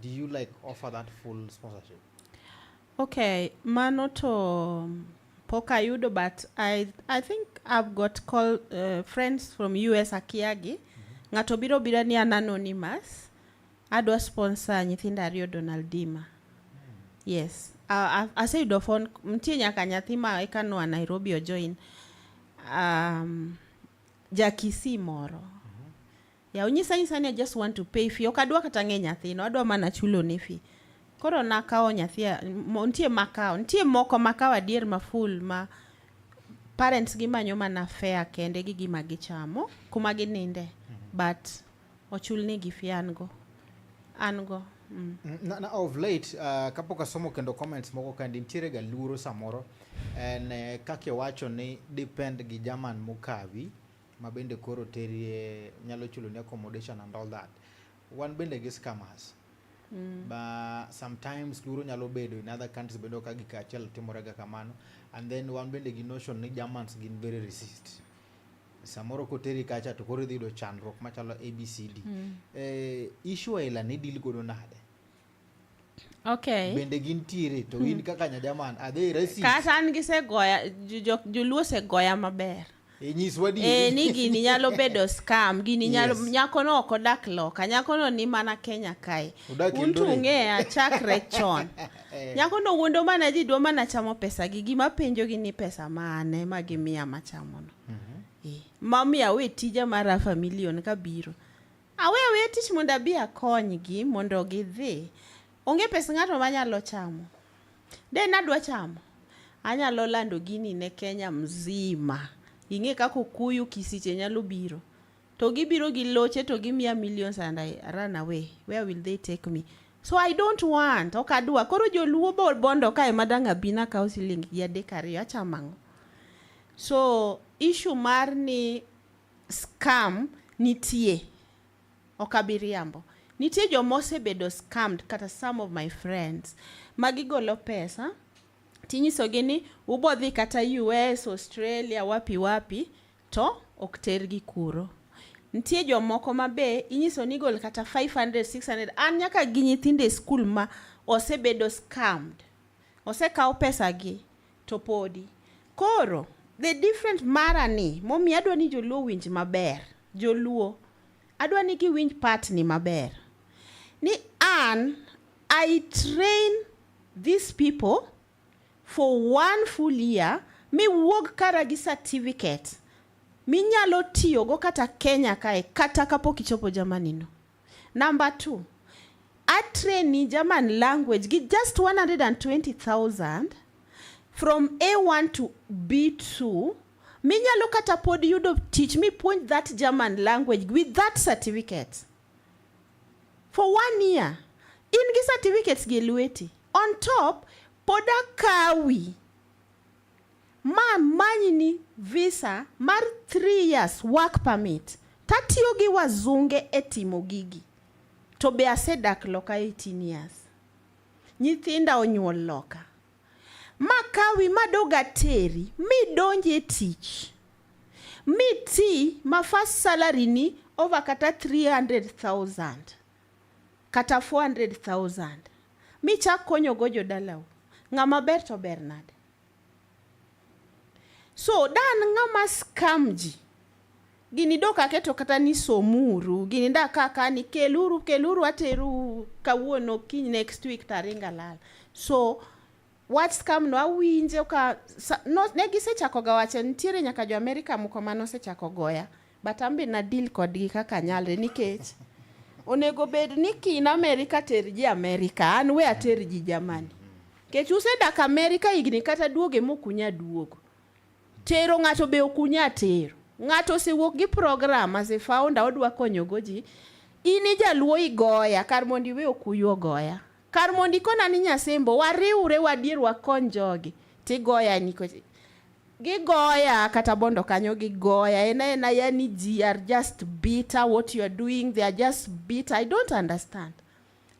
Do you like offer that full sponsorship? Okay, mano to pok ayudo, but I think I've got call friends from US akiagi. Ng'ato biro bira ni an anonymous. Adwa sponsor nyithindo ariyo Donald Dima. Yes. Aseyudo phone, nitie nyaka nyathi ma eka noa Nairobi ojoin. Jakisii moro. Ya onyisa nyisa ni I just want to pay fee. Ok adwa kata ng'e nyathino, adwa mana chulo ne fee. Koro nakawo nyathi, nitie makawo, nitie moko makawo adier ma full ma parents gimanyo mana fare kende gi gima gichamo, kuma gininde. But ochulnegi fee an go. An go. Na of late kapok asomo kendo comments moko kaendi nitiere ga luoro samoro en kaka iwacho ni depend gi German mokawi ma bende koro teri e nyalo chulo ni accommodation and all that. Wan bende gi scammers. Ba sometimes luoro nyalo bedo in other countries bedo ka gik achiel timore ga kamano and then wan bende gi notion ni Germans gin very racist. Samoro koteri kacha to koro idhi yudo chandruok machalo ABCD. Issue aila ni deal godo nade? Okay. Bende gintiere to in kaka nya German are they racist? Kata an gisegoya, joluo osegoya maber. E nyiswa di. Ni gini nyalo bedo scam, gini nyalo nyako no ok odak loka, nyako no ni mana Kenya kae. Un to ung'eya chakre chon. Nyako no wuondo mana ji dwa mana chamo pesa gi, gima penjo gi ni pesa mane ma gimiya machamo no. Mamiyo awe tija mar half a million kabiro. Awe aweya tich mondo abi akonygi mondo gidhi. Onge pes ng'ato manyalo chamo. De nadwa chamo, anyalo lando gini ne Kenya mzima. Ing'e kaka Okuyu Kisiche nyalo biro. To gibiro gi loche to gimiya millions and I run away. Where will they take me? So I don't want, ok adwa. Koro joluo bo bondo kae madang' abi nakaw siling gi adek ariyo, achamo ang'o? So issue mar ni scam nitie. Ok abiriambo. Nitie joma osebedo scammed kata some of my friends ma gigolo pesa tinyisogi ni ubodhi kata US, Australia, wapi wapi to ok tergi kuro. Nitie jomoko ma be inyiso ni gol kata 500, 600. An nyaka gi nyithindo e skul ma osebedo scammed. Osekaw pesa gi to podi. Koro, the different mara ni, momiyo adwa ni joluo winj maber. Joluo, adwa ni giwinj part ni maber. Ni an, I train these people for one full year mi wuog kara gi certificate minyalo tiyogo kata Kenya kae kata kapok ichopo Germany no. Number 2, a train German language gi just 120,000 from A1 to B2 minyalo kata pod yudo tich mipuonj that German language with that certificate for 1 year. In gi certificates gi lweti. On top, pod akawi ma manyni visa mar 3 years work permit. Tatiyo gi wazunge e timo gigi. To be asedak loka 18 years. Nyithinda onyuol loka. Ma kawi madog ateri midonj e tich. Mi ti ma first salary ni over kata 300,000 kata 400,000. Michak konyogo jodalau. Ng'ama ber to ber nade? So dan ng'ama scam ji. Gini dok aketo kata ni somuru, gini da kaka ni keluru, keluru ateru kawuono kiny next week taringa lal. So wach scam no awinjo ka sa, no, ne gisechako ga wacho nitiere nyaka jo Amerika moko mane osechako goya, but an be na deal kodgi kaka nyalre nikech onego bed ni kin Amerika ter ji Amerika, an we ater ji Germany. Nikech usedak Amerika higni kata duoge mok unya duogo. Tero ng'ato be ok unya tero. Ng'ato osewuok gi program as a founder odwa konyogo ji. In ijaluo igoya kar mondo iwe okuyu ogoya. Kar mondo ikona ni nyasembo wariwre wadier wakony jogi tigoya nikech gigoya kata bondo kanyo gigoya en aena yani ji are just bitter what you are doing they are just bitter. I don't understand.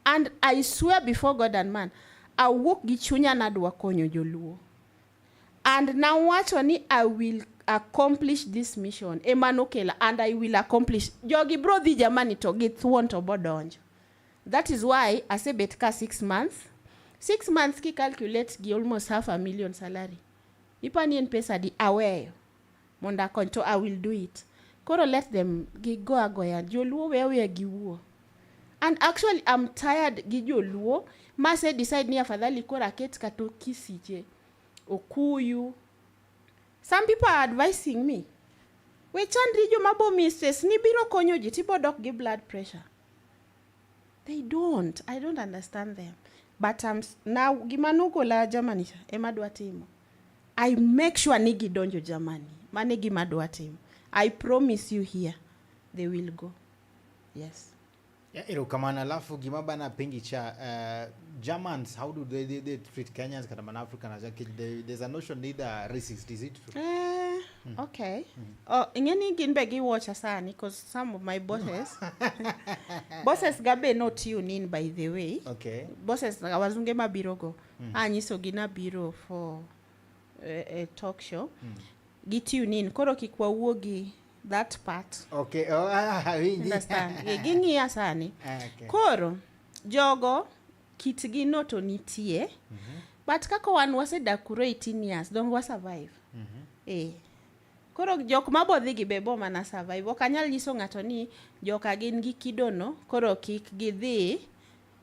And I swear before God and man, awuok gi chunya nadwa konyo joluo. And nawacho ni I will accomplish this mission. Ema nokela and I will accomplish. Jogi bro dhi jamani to githuon to bodonjo. That is why asebet ka 6 months. 6 months ki calculate gi almost half a million salary. Ipani en pesa di aweyo mondo akony to I will do it. Koro let them gigo agoya. Joluo we aweya giwuo. And actually I'm tired gi joluo mase decide ni afadhali koro aket kata Kisiche, Okuyu. Some people are advising me. We chandri joma bo mi stress ni biro konyo ji tibo dok gi blood pressure. They don't. I don't understand them. But now gima nogola Germany cha ema adwa timo. I make sure ni gidonjo Germany. Mano e gima adwa timo. I promise you here, they will go. Yes. Yeah, erokamano. Alafu gima bana penji cha Germans, how do they treat Kenyans kata mana Africans? There's a notion ni they're racist. Is it true? Okay. Oh, ing'e ni gin be giwatcha sani because some of my bosses ga be no tune in, by the way. Bosses wazunge mabiro go. Anyisogi nabiro for a talk show. Gi tune in. Koro kik wawuo gi that part. Okay. Oh, ah, awinji. Understand? Ging'iya sani. Ah, okay. Koro jogo kitgi no to nitie. But kaka wan wasedak kuro 18 years, dong wa survive. Eh. Koro jok mabodhi gi be bo mana survive. Ok anyal nyiso ng'ato ni joka gin gi kidono, koro kik gidhi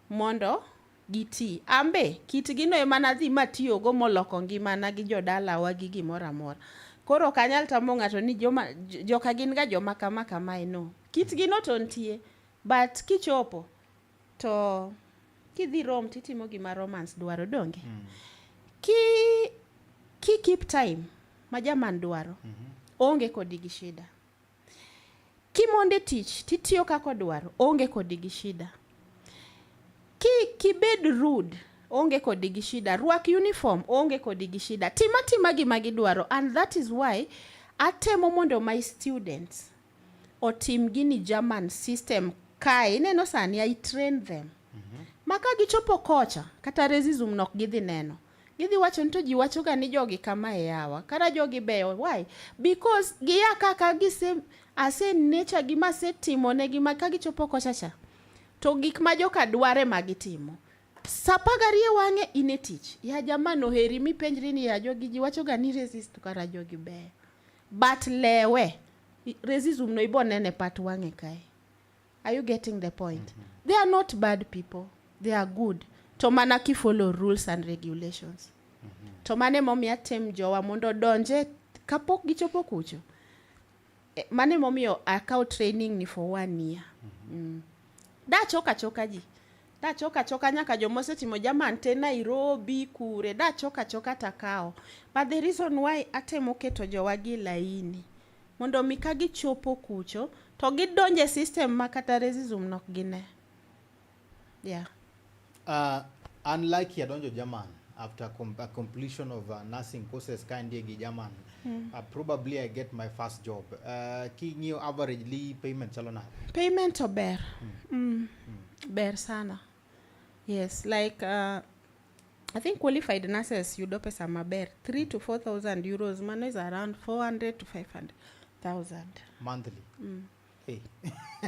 mondo giti. Ambe kitgi no ema nadhi matiyogo moloko ngimana gi jodalawa gi gimoro amora. Koro ok anyal tamo ng'ato ni joma joka gin ga joma kama kamae no. Kitgi no to nitie. But kichopo to kidhi Rome titimo gima Romans dwaro donge. Ki keep time ma German dwaro, onge kodi gi shida. Kimonde tich titiyo kaka odwaro, onge kodi gi shida. Ki kibed rude, onge kodi gi shida. Rwak uniform, onge kodi gi shida. Tim atima gima gidwaro and that is why atemo mondo my students otim gini German system kae. Ineno sani I train them. Ma ka gichopo kocha, kata racism nok gidhi neno. Gidhi wacho ni to ji wacho ga ni jogi kamae yawa. Kara jogi beyo. Why? Because gia kaka gise ase nature gi masetimo negi ma ka gichopo kocha cha. To gik ma joka dware ma gitimo. Sa apar gariyo wang'e in e tich. Ya jamani oheri mipenjri ni ya jogi ji wacho ga ni racist to kara jogi beyo. But lewe racism no ibo nene pat wang'e kae. Are you getting the point? They are not bad people. They are good. To mana ki follow rules and regulations. To mane momiyo atem jowa mondo odonje kapok gichopo kucho. Mane momiyo akawo training ni for one year. Dachoka achoka ji. Dachoka achoka nyaka jomosetimo German te Nairobi kure. Dachoka achoka takawo. But the reason why atemo keto jowa gi laini mondo mi ka gichopo kucho to gidonje system ma kata racism nok gine. Yeah. Unlike adonjo German after completion of nursing courses ka andie gi German, probably I get my first job. King'iyo averagely payment chalo nade? Payment to ber. Ber sana. Yes, like I think qualified nurses yudo pesa maber. 3 to 4,000 euros. Mano is around 400 to 500,000. Monthly. Hey.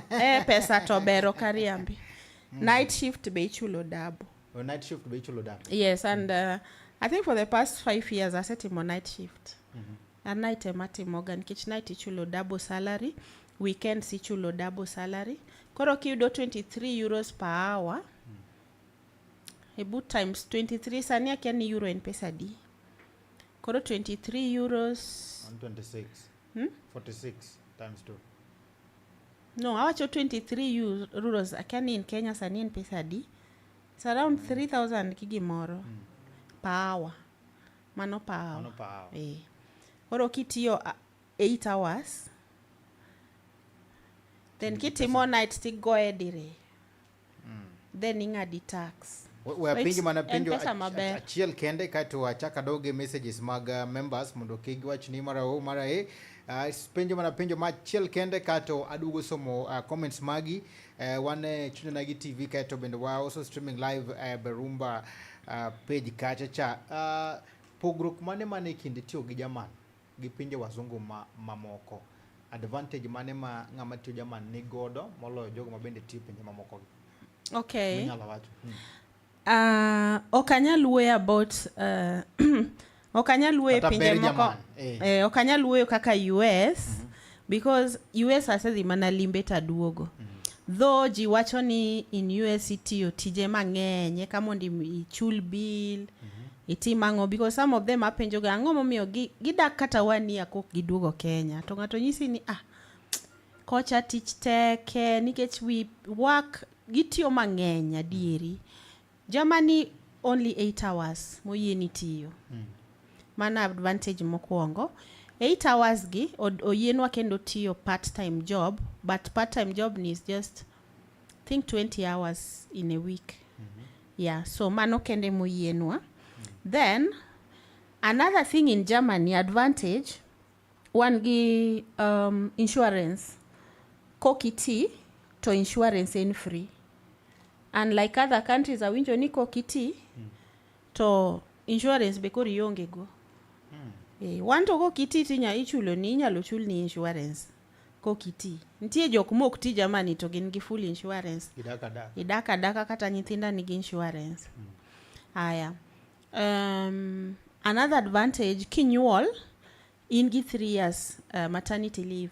Eh, pesa to ber ok ariambi. Night shift be ichulo double. Oh, night shift be ichulo double. Yes, and I think for the past 5 years asetimo night shift. A night ema atimoga nikech night ichulo double salary, weekends ichulo double salary. Koro kiyudo €23 per hour, ebu times 23 sani akia ni euro en pesa adi. Koro €23 126. Hmm? 46 times 2. No, awacho 23 euros akia ni in Kenya sani en pesa adi. It's around 3000 gi gimoro per hour. Mano per hour. Mano per hour. Eh. Koro kitiyo 8 hours. Then kitimo night tigoye diriyo. Then ing'adi tax. We apenji mana En penjo pesa maber. Achiel kende kaeto achak adog e messages mag members mondo kik giwach ni mara o mara e. Penjo mana penjo ma achiel kende kaeto aduogo somo comments magi. Wan e Chuny Onagi TV kaeto bende wa also streaming live e Berumba page kacha cha. Pogruok mane mane e kind tiyo gi German gi pinje wazungu mamoko? Advantage mane ma ng'ama tiyo German ni godo moloyo jogo ma bende tiyo pinje mamoko gi? Okay. Minyalo wacho. Ok anyal wuoyo about ok anyal wuoyo Kata pinje ber moko. German, eh. Ok anyal wuoyo kaka US because US asedhi mana limbe taduogo. Though ji wacho ni in US itiyo tije mang'eny eka mondo ichul bill, itim ang'o, because some of them apenjo ga ang'o momiyo gidak kata one year kok giduogo Kenya, to ng'ato nyisi ni kocha tich teke nikech we work, gitiyo mang'eny adieri. Germany only 8 hours moyieni tiyo. Mano advantage mokwongo. 8 hours gi oyienwa kendo tiyo part time job, but part time job ni is just think 20 hours in a week. Yeah, so mano kende moyienwa. Then another thing in Germany advantage, wan gi insurance. Kokiti to insurance en free. Unlike other countries awinjo ni kokiti to insurance be koro ionge go. Wan to kokiti tinya ichulo ni inyalo chulni insurance kokiti. Nitie jok mok ti Germany to gin gi full insurance. Gidak adaka. Idak adaka kata nyithinda nigi insurance. Aya. Another advantage kinyuol in gi 3 years maternity leave.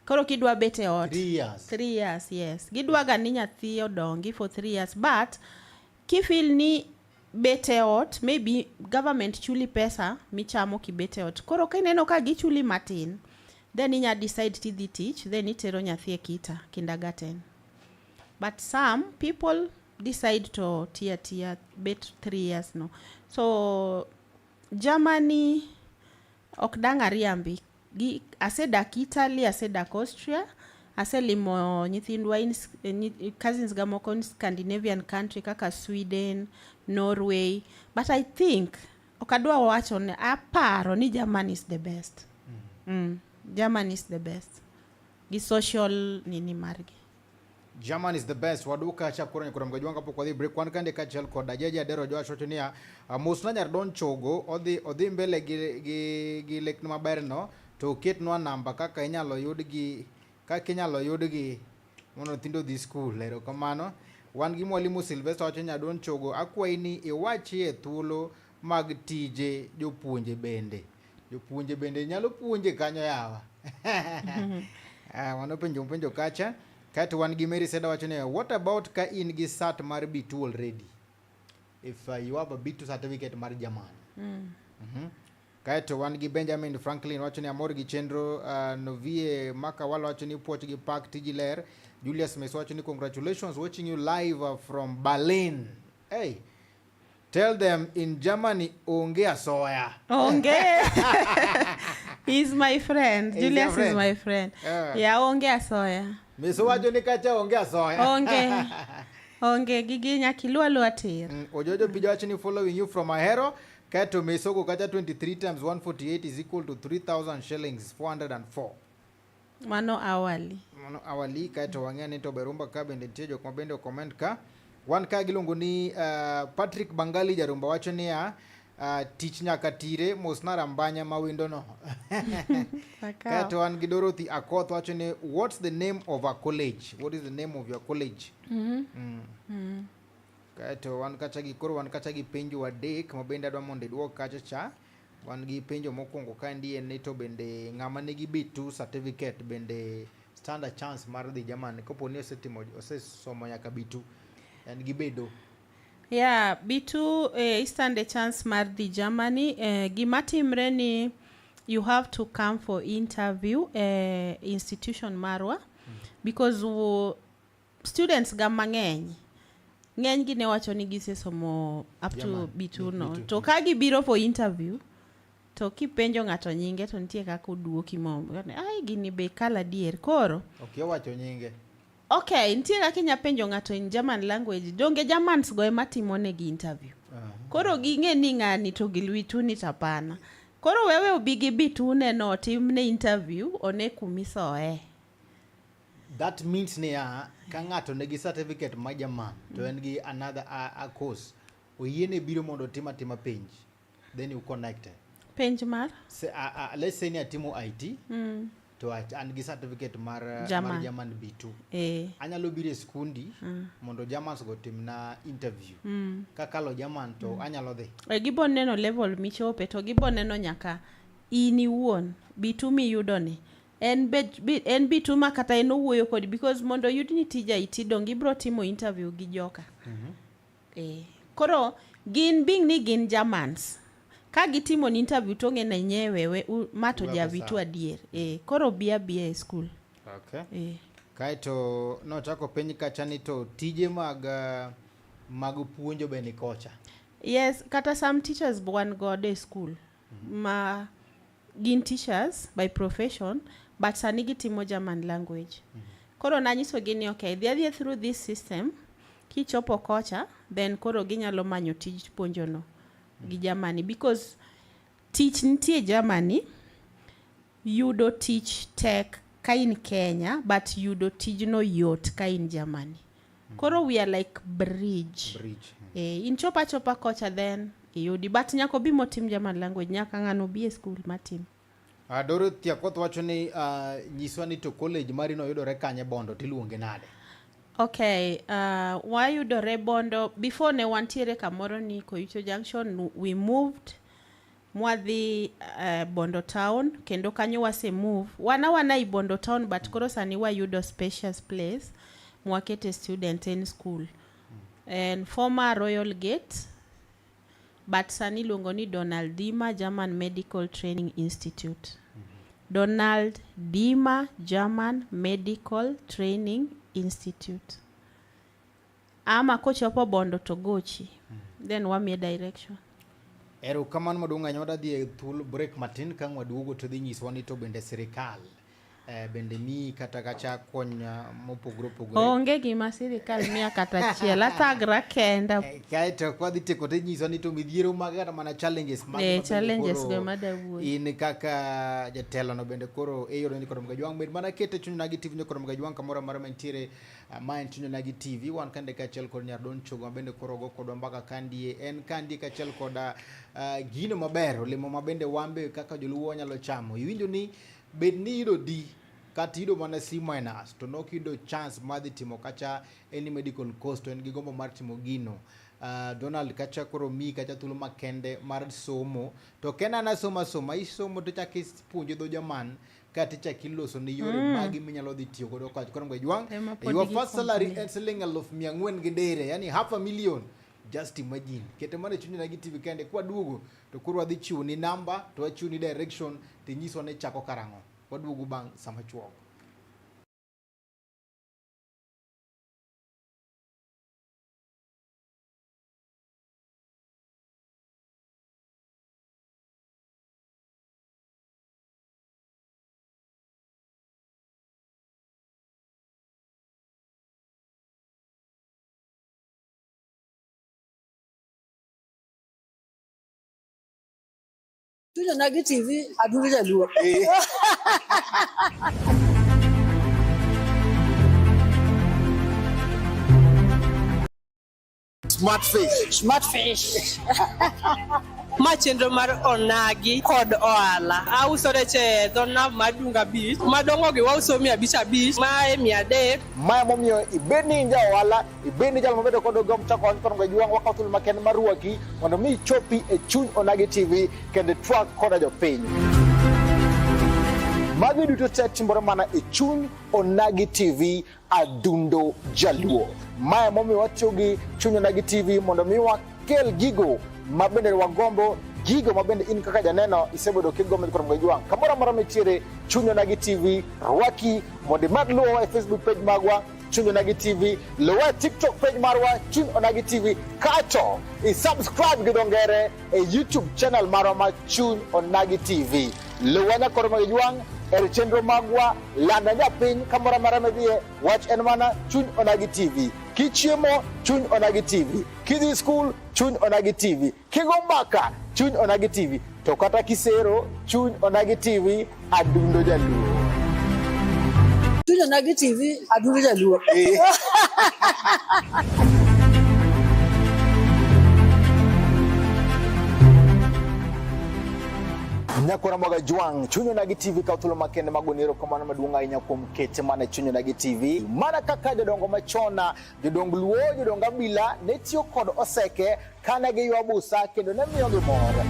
Koro kidwa bet e ot. 3 years. 3 years, yes. Gidwa ga ni nyathi odongi for 3 years, but kifeel ni bet e ot, maybe government chuli pesa michamo kibet e ot. Koro kineno ka gichuli matin, then inya decide tidhi tich, then itero nyathi e kita, kindergarten. But some people decide to tiya tiya bet 3 years no. So Germany ok dang' ariambi. Gi, asedak Italy, asedak Austria, aselimo nyithindwa in, cousins ga moko in Scandinavian country kaka Sweden, Norway, but I think ok adwa wacho ni aparo ni Germany is the best. Germany is the best. Gi social nini margi. German is the best. Waduka cha koro nyakura mgajwanga kapok wadhi break. Wan kande kaachiel kod Ajaji Adero Joash wacho niya, mosna nyar Don Chogo, odhi mbele gi lekne maber no, to oketnwa namba kaka inyalo yudgi, kaka inyalo yudgi mondo nyithindo odhi skul. Erokamano. Wan gi Mwalimu Sylvester wacho ni Don Chogo, akwayi ni iwachie thuolo mag tije jopuonje bende. Jopuonje bende nyalo puonje kanyo yawa. Mano penjo kacha. Kaeto wan gi Mary Seda wacho ni what about ka in gi cert mar B2 already? If you have a B2 certificate mar German. Kaeto wan gi Benjamin Franklin wacho ni amor gi chenro, Novie Makawala wacho ni puoch gi pak tiji ler. Julius Mes wacho ni congratulations watching you live from Berlin. Hey, tell them in Germany onge asoya. Onge. He's my friend. He's Julius your is friend. my friend. Yeah, onge asoya. Miso wacho ni kacha onge asoya. Onge. Onge gigi nyaka iluw aluwa tir. Ojojo Pijo wacho ni following you from Ahero. Kaeto Mesogo kacha 23 times 148 is equal to 3,000 shillings 404. Mano awali. Mano awali. Kaeto wang'eyo ni to Berumba ka bende nitie jok ma bende comment ka. Wan ka giluongo ni Patrick Bangali Jarumba wacho niya, tich nyaka tire mosna rambanya ma wendo no. Sakao. Kaeto wan gi Dorothy Akoth wacho ni what's the name of a college? What is the name of your college? Kaeto wan kacha gi koro wan kacha gi penjo adek ma bende adwa mondo iduok kacha cha. Wan gi penjo mokwongo ka endi en ni to bende ng'ama nigi B2 certificate bende stand a chance mar dhi Germany kapo ni osesomo nyaka B2 en gi bedo. Yeah, B2 stand a chance mar dhi Germany. Gima timre ni you have to come for interview institution marwa because students ga mang'eny ng'eny gi ne wacho ni gisesomo up to German. B2 no. B2. To ka gibiro for interview To kipenjo ng'ato nyinge to nitie kaka oduoki mo ai gini be kal adier koro Okia wacho nyinge. Okay, nitie kaka inya penjo ng'ato in German language. Donge Germans go ema timo negi interview. Koro ging'e ni ng'ani to gilwituni to hapana. Koro wewe obi gi bitune no otimne interview one kumisoe. That means niya, ka ng'ato nigi certificate ma German to en gi another a course, oyiene biro mondo otim atima penj. Then you connect. Penj mar? Se, let's say ni atimo IT to an gi certificate mar German. mar German B2. Anyalo biro e skundi mondo Germans go timna interview. Kakalo German to anyalo dhi. E, gibo neno level michope to gibo neno nyaka in iwuon B2 miyudo ni. En en B2 ma kata en owuoyo kodi because mondo oyudni tij IT dong ibro timo interview gi joka. Koro gin being ni gin Germans. Ka gitimo ni interview to ng'e ni nyewe we ma to Wako ja B2 sawa. adier. Koro bi abia e school. Okay. Kaeto nochako penj kacha ni to tije mag puonjo be ni kocha. Yes, kata some teachers wan godo e school ma gin teachers by profession but sani gitimo German language. Koro nanyisogi ni okay, dhi adhiya through this system kichopo kocha then koro ginyalo manyo tij puonjono gi Germany because tich nitie Germany, yudo tich tek ka in Kenya but yudo tijno yot ka in Germany. Koro we are like bridge. Bridge. In chopa chopa kocha then iyudi but nyaka obi motim German language nyaka ng'ano obi e school matim. Dorothy Akoth wacho ni nyiswa ni to college mari no yudore kanye Bondo tiluonge nade? Okay, wayudore Bondo before ne wantiere kamoro ni Koicho Junction, we moved mwadhi Bondo town kendo kanyo wase move wana i Bondo town but koro sani wayudo spacious place mwakete student in school and former Royal Gate but sani iluongo ni Donald Dima German Medical Training Institute. Donald Dima German Medical Training Institute. Ama kochopo Bondo to gochi. Then wamiye direction. Erokamano maduong' ahinya wadhi e thuolo break matin ka ang' waduogo to dhi nyiswa ni to bende sirikal bende miyi kata kacha kony mopogore opogore. Onge gima sirikal miya kata achiel, athagra kenda. Kaeto kwadhi tieko to inyiswa ni to midhiero mag kata mana challenges mag mabende Challenges koro go ema dawuoye. In kaka jatelo no bende koro iyudo ni kod Mgajwang' bed mana kete chuny Onagi TV kod Mgajwang' kamoro amora mantiere ma en chuny Onagi TV wan kande kaachiel kod Nyar Don Chogo ma bende koro go kodwa mbaka kandie en kandie kaachiel kod gino maber olemo ma bende wambe kaka joluo wanyalo chamo. Iwinjo ni bed ni iyudo D kata iyudo mana C minus to nok iyudo chance mar dhi timo kacha any medical course to en gi gombo mar timo gino. Donald kacha koro miyi kacha thuolo makende mar somo to ok en ana soma soma isomo to ichako ipuonjo dho German kata ichako iloso ni yore magi minyalo dhi tiyo godo kocha. Koro Mgajwang', Ema pod your gi first salary complain. en siling 4,000 gi dire, yani half a million. Just imagine. Kete mana e chuny Onagi TV kende kwaduogo to koro wadhi chiwo ni namba to wachiwo ni direction to inyiswa ni chako karang'o. Waduogo bang' sama chuok. Chuny Onagi TV adundo jaluo. Smart fish. Smart fish. Ma chenro mar Onagi kod ohala. Auso rech e dho nam mar Dunga Beach. Madongo gi wauso 500, mae 300. Mae momiyo ibed ni in ja ohala, ibed ni jal mabedo kod gombo chako ohala kod Mgajwang', wakawo thuolo makende mar rwaki mondo mi ichopi e chuny Onagi TV kendo itwak koda jopiny. Magi duto te timore mana e chuny Onagi TV Adundo Jaluo. Mae momiyo watiyo gi chuny Onagi TV mondo mi wakel gigo ma bende wagombo, gigo ma bende in kaka janeno isebedo kigombo kod Mgajwang'. Kamoro amora mitiere, chuny Onagi TV rwaki mondo imed luwowa e Facebook page magwa. Chuny Onagi TV, luwa e TikTok page marwa Chuny Onagi TV, kato i subscribe gi dho ngere e YouTube channel marwa ma Chuny Onagi TV. Luwa nyakoro mag jwang' e chenro magwa, landa japiny kamoro amora midhiye, wach en mana Chuny Onagi TV. Kichiemo, Chuny Onagi TV. Kidhi skul, Chuny Onagi TV. Kigo mbaka, Chuny Onagi TV. To kata kisero, Chuny Onagi TV, adundo jaluo. Chuny Onagi TV, adundo jaluo. Nyakora Mwaga Jwang', Chuny Onagi TV kawo thuolo makende mag goni erokamano maduong' ahinya kuom kete mana e Chuny Onagi TV. Mana kaka jodongo machon, jodong Luo, jodong Abila ne tiyo kod oseke kane giywa busa kendo ne miyogi mor.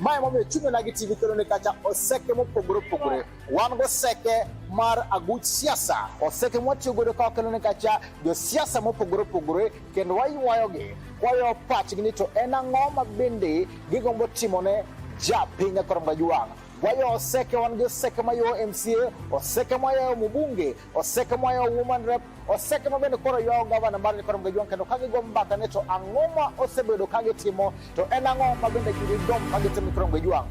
Mae momiyo Chuny Onagi TV kelo ne kacha oseke mopogore opogore. Wan goseke mar aguch siasa, oseke mwatiyo godo ka wakelo ne kacha josiasa mopogore opogore kendo waywayogi kwayo pachgi ni to en ang'o ma bende gigombo timone japiny Nyakorom Gajwang'. Wayo oseke, wan gi oseke mayo MCA, oseke mayo mbunge, oseke mayo woman rep, oseke ma bende koro ywayo gavana mar Nyakorom Gajwang' kendo ka gigo mbaka ni to ang'o ma osebedo ka gitimo to en ang'o ma bende gigomb ka gitimo Nyakorom Gajwang'.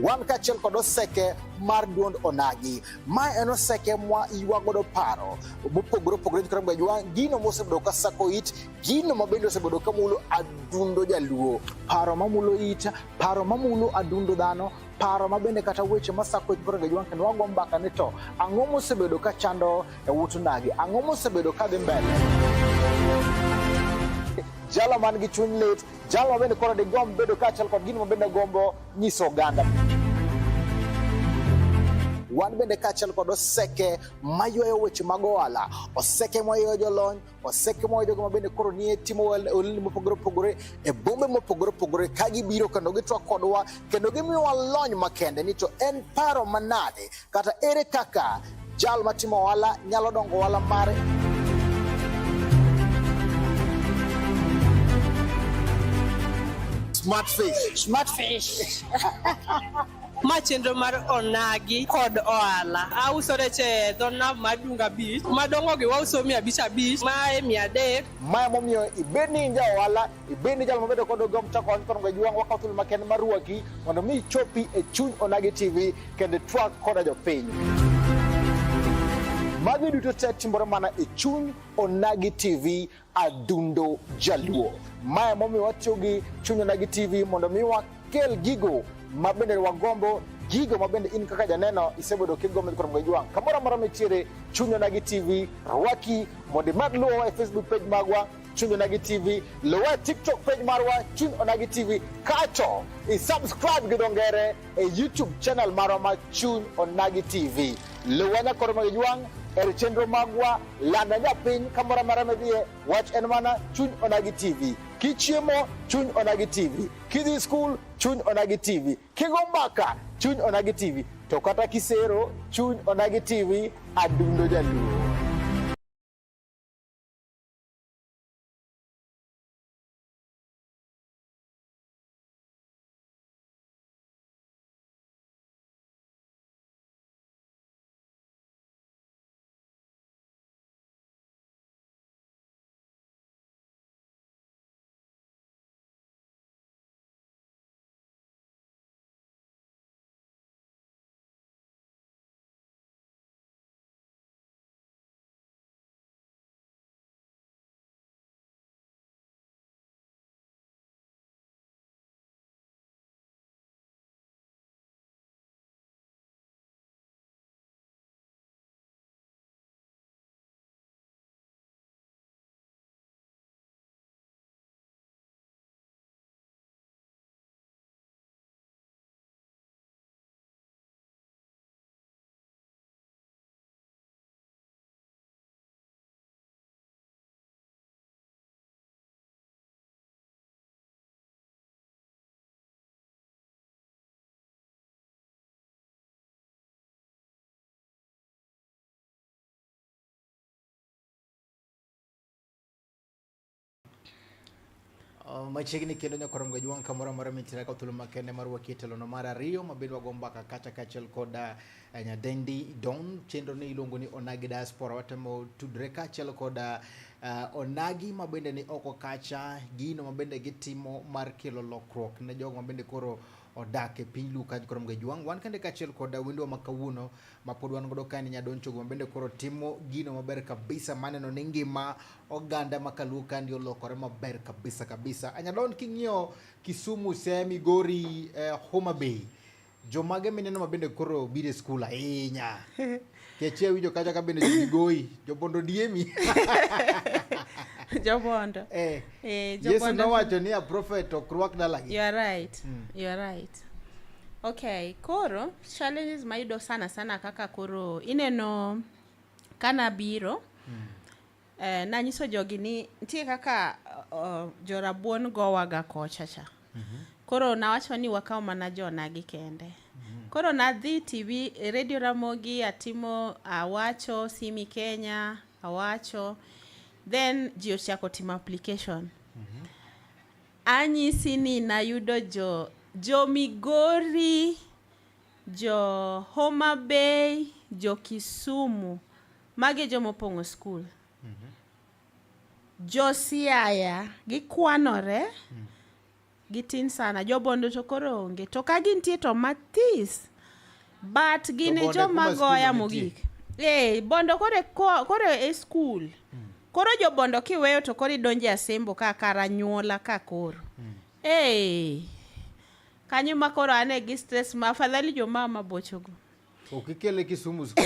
Wan kaachiel kod oseke mar duond Onagi. Mae en oseke mwa ywa godo paro mopogore opogore Nyakorom Gajwang', gino mosebedo ka sako it, gino ma bende osebedo ka mulo adundo jaluo, paro mamulo it, paro mamulo adundo dhano, paro ma bende kata weche masako it Nyakorom Gajwang' kendo wago mbaka ni to ang'o mosebedo ka chando e ut Onagi, ang'o mosebedo ka dhi mbele. Jalo man gi chuny lit, jalo ma bende koro digomb bedo kaachiel kod gino ma bende gombo nyiso oganda. Wan bende kaachiel kod oseke maywayo weche mag ohala, oseke maywayo jolony, oseke maywayo jogo ma bende koro nie timo ohelni mopogore opogore e bombe mopogore opogore ka gibiro kendo gitwak kodwa kendo gimiyowa lony makende ni to en paro manade kata ere kaka jal matimo ohala nyalo dongo ohala mare. Smart fish. Smart fish. Ma chenro mar Onagi kod ohala. Auso rech e dho nam mar Dunga Beach. Madongo gi wauso 500, mae 300. Mae momiyo ibed ni in ja ohala, ibed ni jal mabedo kod gomb chako ohala Nyakorom Gajwang', wakawo thuolo makende mar rwaki mondo mi ichopi e Chuny Onagi TV kendo itwak koda jopiny. Magi duto te timore mana e Chuny Onagi TV adundo jaluo. Mae momiyo watiyo gi Chuny Onagi TV mondo mi wakel gigo ma bende wagombo, gigo ma bende in kaka janeno isebedo kigombo Nyakorom Gajwang'. Kamoro amora mitiere, Chuny Onagi TV rwaki mondo imed luwowa e Facebook page magwa Chuny Onagi TV, luwa e TikTok page marwa Chuny Onagi TV, kato i subscribe gi dho ngere e YouTube channel marwa ma Chuny Onagi TV. Luwa Nyakorom Gajwang' e chenro magwa, landa japiny kamoro amora midhiye, wach en mana Chuny Onagi TV. Kichiemo, Chuny Onagi TV. Kidhi skul, Chuny Onagi TV. Kigo mbaka, Chuny Onagi TV. To kata kisero, Chuny Onagi TV, adundo jaluo. Machiegni kendo nyakwar Mgajwang' kamoro amora mintiere ka thuolo makende mar wakie telono mar ariyo ma bende wago mbaka kacha kaachiel kod nyadendi Don. Chenro ni iluongo ni Onagi Diaspora, watemo tudre kaachiel kod Onagi ma bende ni oko kacha, gino ma bende gitimo mar kelo lokruok ne jogo ma bende koro odak e piny Luo ka nyakwar Mgajwang'. Wan kende kaachiel kod wendwa ma kawuono ma pod wan godo kae ni Nyadon Chogo ma bende koro timo gino maber kabisa maneno ni ngima oganda ma kaluo kandi olokore maber kabisa kabisa. Anyadon king'iyo Kisumu, Siaya, Migori, Homa Bay, jomage mineno ma bende koro biro e skul ahinya? Keche awinjo kacha ka bende jo Migoi, jobondo diemi. Jobondo. Yesu Jobondo. nowacho ni a prophet ok rwak dalagi. You are right. You are right. Okay, koro challenges mayudo sana sana kaka koro ineno kana biro nanyiso jogi ni nitie kaka jorabuon gowaga kocha cha. Koro nawacho ni wakaw mana jonagi kende. Koro nadhi TV, Radio Ramogi, atimo awacho, Simi Kenya, awacho. Then ji ochako timo application. Anyisi ni nayudo jo Migori, jo Homa Bay, jo Kisumu. Magi joma opong'o skul. Jo Siaya gikwanore, gitin sana. Jo Bondo to koro onge. To ka gintie to mathis. But gin To Bondo joma kuma skul goya nitie. mogik. Bondo koro e skul. Koro jo Bondo kiweyo to koro idonjo e Asembo ka kar anyuola ka koro. Kanyo ma koro ane gi stress ma afadhali joma mabochogo. Ok ikele Kisumu skul.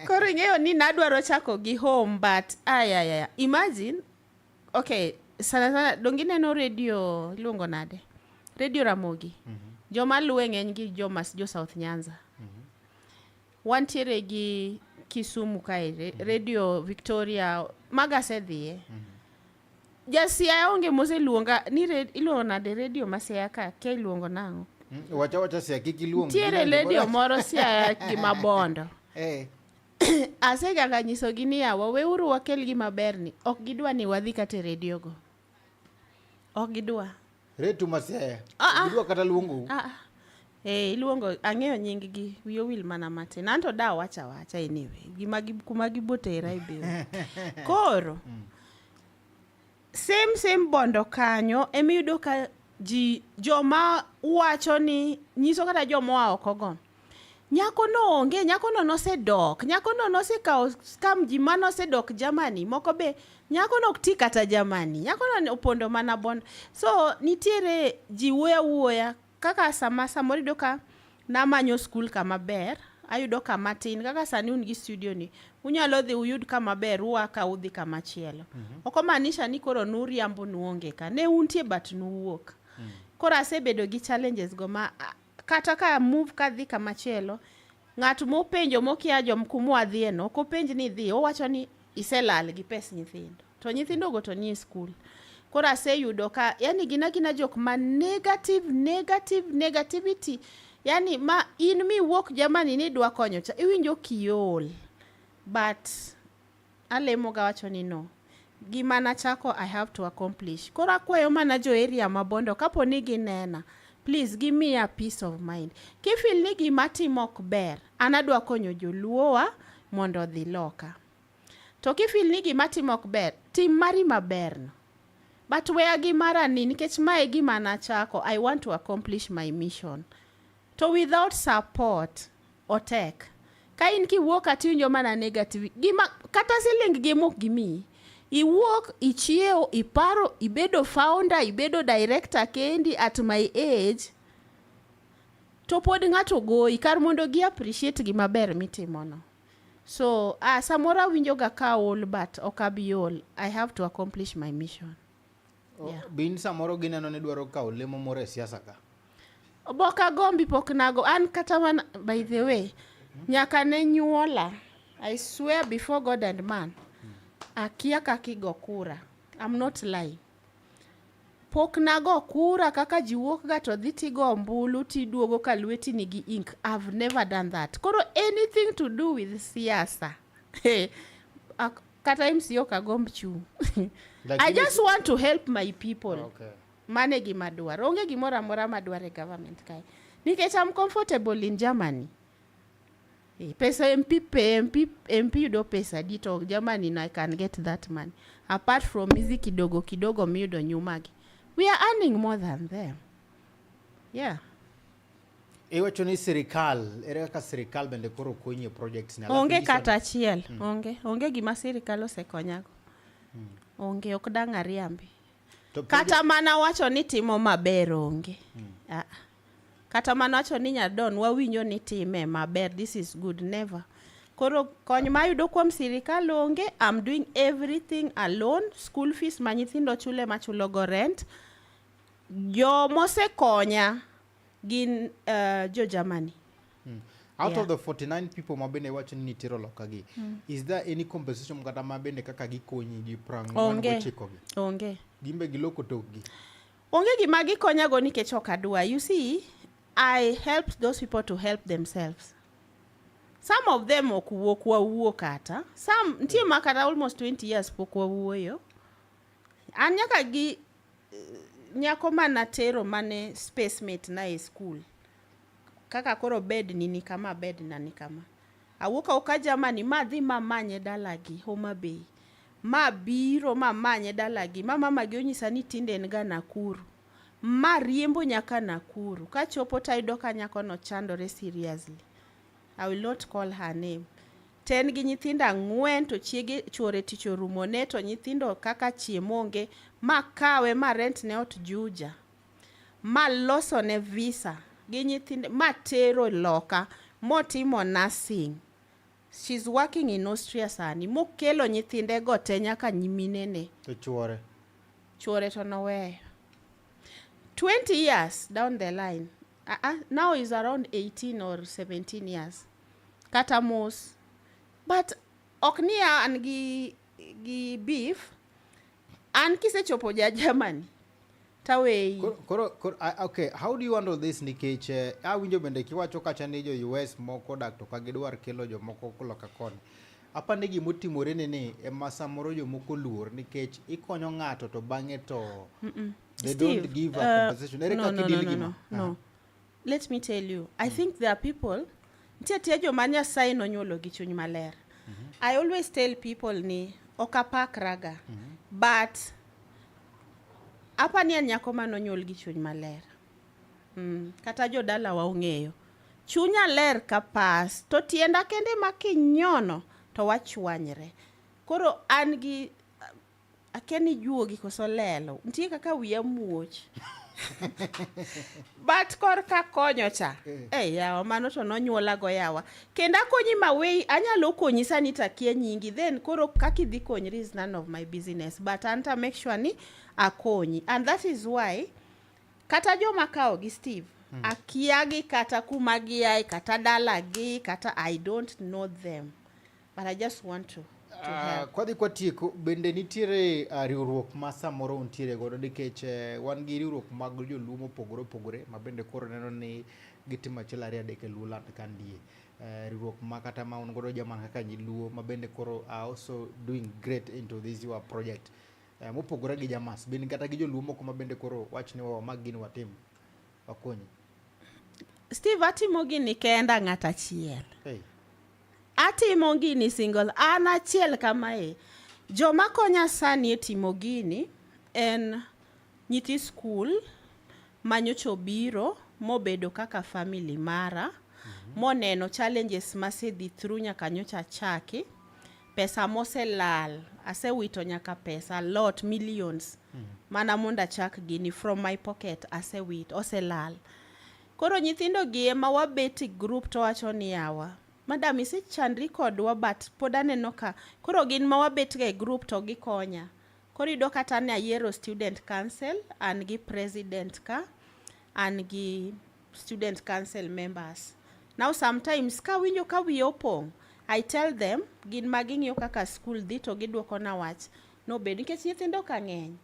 Koro ing'eyo ni nadwaro chako gi home but ay. Imagine, okay, sana sana donge ineno radio iluongo nade? Radio Ramogi. Joma luwe ng'eny gi joma jo South Nyanza. Wantiere gi Kisumu kae, Radio Victoria, maga asedhiye. Ja Siaya onge moseluonga ni iluongo nade radio ma Siaya ka? Kia iluongo nang'o? Wacha wacha Siaya kik iluong. Nitiere radio moro Siaya gi Mabondo. Asegaga nyisogi ni yawa weuru wakel gima ber ni. Ok gidwa ni wadhi kata e radio go. Ok gidwa. Retu ma Siaya. Gidwa kata luongou. Iluongo, ang'eyo nying gi, wiya owil mana matin. Anto da wacha wacha anyway. Gima gi, kuma gibotera e be. Koro, same Bondo kanyo emiyudo ka ji joma wacho ni nyiso kata joma oa oko go. Nyako no onge, nyako no nosedok, nyako no nosekawo scam ji ma nosedok Germany, moko be nyako no ok ti kata Germany, nyako no opondo mana Bondo. So nitiere ji wuoyo awuoya kaka sama samoro iyudo ka namanyo skul kama ber, ayudo kama tin, kaka sani un gi studio ni, unyalo dhi uyud kama ber, ua ka udhi kama chielo. Ok omaanisha ni koro nuriambo nuonge ka, ne untie but nuwuok. Koro asebedo gi challenges go ma kata ka move kadhi kama chielo, ng'at mopenjo mokia jom kumwadhiye no, ok openj ni idhi, owacho ni iselal gi pes nyithindo. To nyithindo go to nie skul. Koro aseyudo ka, yani gin agina jok ma negative, negative, negativity. Yani ma in miwuok Germany ni idwa konyo cha, iwinjo kiol. But alemo ga wacho ni no. Gima nachako I have to accomplish. Koro akwayo mana jo area ma Bondo kapo ni ginena, please give me a peace of mind. Kifeel ni gima timo ok ber, an adwa konyo joluowa mondo odhi loka. To kifeel ni gima timo ok ber, tim mari maber no. But weya gi mara ni, nikech mae gima nachako, I want to accomplish my mission. To without support, otek. Ka in kiwuok kata iwinjo mana negative, gima, kata siling gi mok gimiyi. Iwuok, ichiewo, iparo, ibedo founder, ibedo director kendi at my age, to pod ng'ato goyi, kar mondo gi appreciate gima ber mitimono. So, samoro awinjo ga ka aol, but ok abi ol. I have to accomplish my mission. Bin samoro gineno ni dwaro kawo lemo moro e siasa ka? Boka gombi pok nago. An kata mana, by the way, nyaka ne nyuola. I swear before God and man, akia kaka igo kura. I'm not lying. Pok nago kura kaka ji wuok ga to dhi tigo ombulu tiduogo ka lweti nigi ink. I've never done that. Koro anything to do with siasa. Kata MCA ok agomb chung'. I Lakini- just want to help my people. Okay. Mano e gima adwaro. Onge gimoro amora madwaro e government kae. Nikech I'm comfortable in Germany. Eh, pesa MP, pe, MP, MP yudo pesa di to Germany no I can get that money. Apart from hizi kidogo kidogo miyudo nyuma gi. We are earning more than them. Yeah. Iwacho ni sirikal, ere kaka sirikal bende koro konyi e projects ni? Alafu Onge nyiso kata achiel. Onge. Onge gima sirikal osekonyago. Onge, ok dang' ariambi. To Kata mana wacho ni timo maber onge. Ah. Kata mana wacho ni nyadon wawinjo ni time maber, this is good, never. Koro kony mayudo kuom sirikal onge, I'm doing everything alone. School fees ma nyithindo chule machulo go rent. Jomosekonya gin jo Germany. Out Yeah. of the 49 people ma bende iwacho ni nitiere loka gi, is there any compensation kata ma bende kaka gikonyi gi prang' Onge. gochiko gi? Onge. Gimbe giloko tokgi. Onge gima gikonyago nikech ok adwa. You see, I helped those people to help themselves. Some of them ok wuok wawuo kata. Some nitie ma kata almost 20 years pok wawuoyo. An nyaka gi nyako manatero mane space mate na e school. Kaka koro bed ni ni kama bed na ni kama. Awuok awuoka Germany madhi mamanye dalagi Homa Bay. Ma biro mamanye dalagi ma mamagi onyisa ni tinde en ga Nakuru. Ma riembo nyaka Nakuru. Kachopo tayudo ka nyakono chandore seriously. I will not call her name. To en gi nyithindo ang'wen to chiege chuore tich orumone to nyithindo kaka chiemo onge ma kawe ma rent ne ot Juja. Ma losone visa gi nyithinde ma tero loka motimo nursing. She's working in Austria sani mokelo nyithinde go te nyaka nyiminene. To chuore. Chuore to noweyo. 20 years down the line. Now is around 18 or 17 years. Kata mos. But ok ni an gi beef. An kisechopo ja Germany taweyi. Koro, okay, how do you handle this nikech awinjo bende kiwacho kacha ni jo US moko odak to ka gidwar kelo jomoko loka koni. Apa ni gimotimore ni ni ema samoro jomoko luor nikech ikonyo ng'ato to bang'e to they Steve, don't give a compensation. Ere no, kaka no, i deal no, gi no, ma? no. Let me tell you, I think there are people, nitie tie joma Nyasaye nonyuolo gi chuny maler. I always tell people ni ok apakraga, but apa ni en nyako manonyuol gi chuny maler. Kata jodalawa ong'eyo. Chunya ler ka pas, to tienda kende ma kinyono to wachwanyre. Koro an gi akia ni juogi koso lelo. Nitie kaka wiya muoch. But korka konyo cha. Eh yawa mano to nonyuola go yawa. Kendo akonyi mawei anyalo konyi sani takia nyingi then koro kaka idhi konyri is none of my business but an to make sure ni akonyi and that is why kata joma kawo gi Steve akia gi kata kuma giae kata dalagi kata I don't know them but I just want to help. Kwadhi kwatieko bende nitiere riwruok ma samoro untiere godo nikech wan gi riwruok mag joluo mopogore opogore ma bende koro neno ni gitimo achiel ariyo adek e Luo land ka ndie. Riwruok ma kata ma un godo jaman kaka nyiluo ma bende koro are also doing great into this your project. Mopogore gi Jamas, bende kata gi joluo moko ma bende koro wach ni wamak gini watim wakonyi. Steve atimo gini kenda ng'at achiel. Hey. Atimo gini single, an achiel kamae. Joma konya sani e timo gini en nyithi skul manyocha obiro mobedo kaka family mara, moneno challenges masedhi through nyaka nyocha achaki, pesa moselal, asewito nyaka pesa, a lot, millions, mana mondo achak gini from my pocket, asewito, oselal. Koro nyithindo gi ema wabet e group to wacho ni yawa, madam isechandri kodwa but pod aneno ka, koro gin ma wabet ga e group to gikonya. Koro iyudo kata ne ayiero student council, an gi president ka, an gi student council members. Now sometimes kawinjo ka wiya opong', I tell them, gin ma ging'iyo kaka school dhi to giduokona wach nobed, nikech nyithindo ka ng'eny,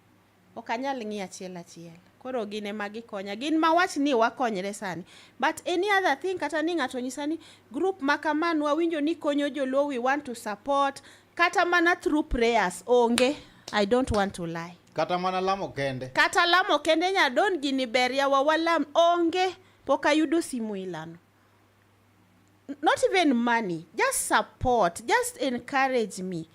ok anyal ng'iyo achiel achiel. Koro gin ema gikonya. Gin mawach ni wakonyre sani. But any other thing kata ni ng'ato nyisa ni group ma kama nwawinjo ni konyo joluo we want to support kata mana through prayers onge. I don't want to lie. Kata mana lamo kende. Kata lamo kende nyadon gini ber yawa walam onge. Pok ayudo simu ilano. Not even money, just support, just encourage me.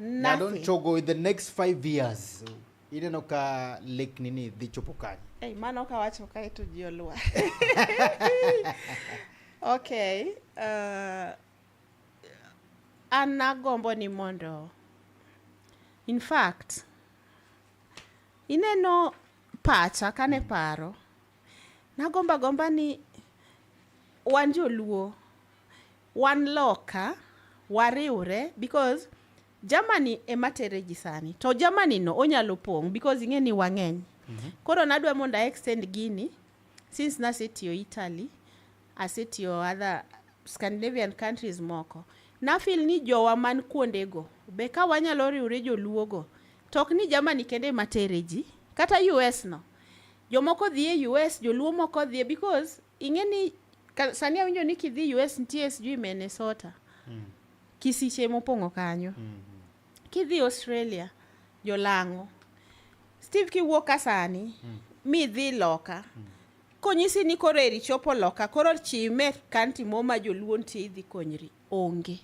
Nyadon Nothing. Chogo in the next 5 years ineno ka lekni ni dhi chopo kanye? Hey, mano kawacho kae to ji olwar. Okay. An agombo ni mondo in fact ineno pacha kane paro nagombo agomba ni wan joluo wan loka wariwre because Germany ema tere ji sani to Germany no onyalo pong' because ing'e ni wang'eny. Koro nadwa mondo a extend gini since nasetiyo Italy, asetiyo other Scandinavian countries moko. Nafeel ni jowa man kuondego be ka wanyalo riwre joluogo to ok ni Germany kende ema tere ji kata US no. Jomoko dhi e US, joluo moko dhie because ing'e ni sani awinjo ni kidhi US nitie sijui Minnesota. Kisiche mopong'o kanyo. Kidhi Australia, jolang'o. Steve kiwuok ka sani, midhi loka. Konyisi ni koro eri chopo loka, koro chime country mo ma joluo nitie idhi konyri. Onge.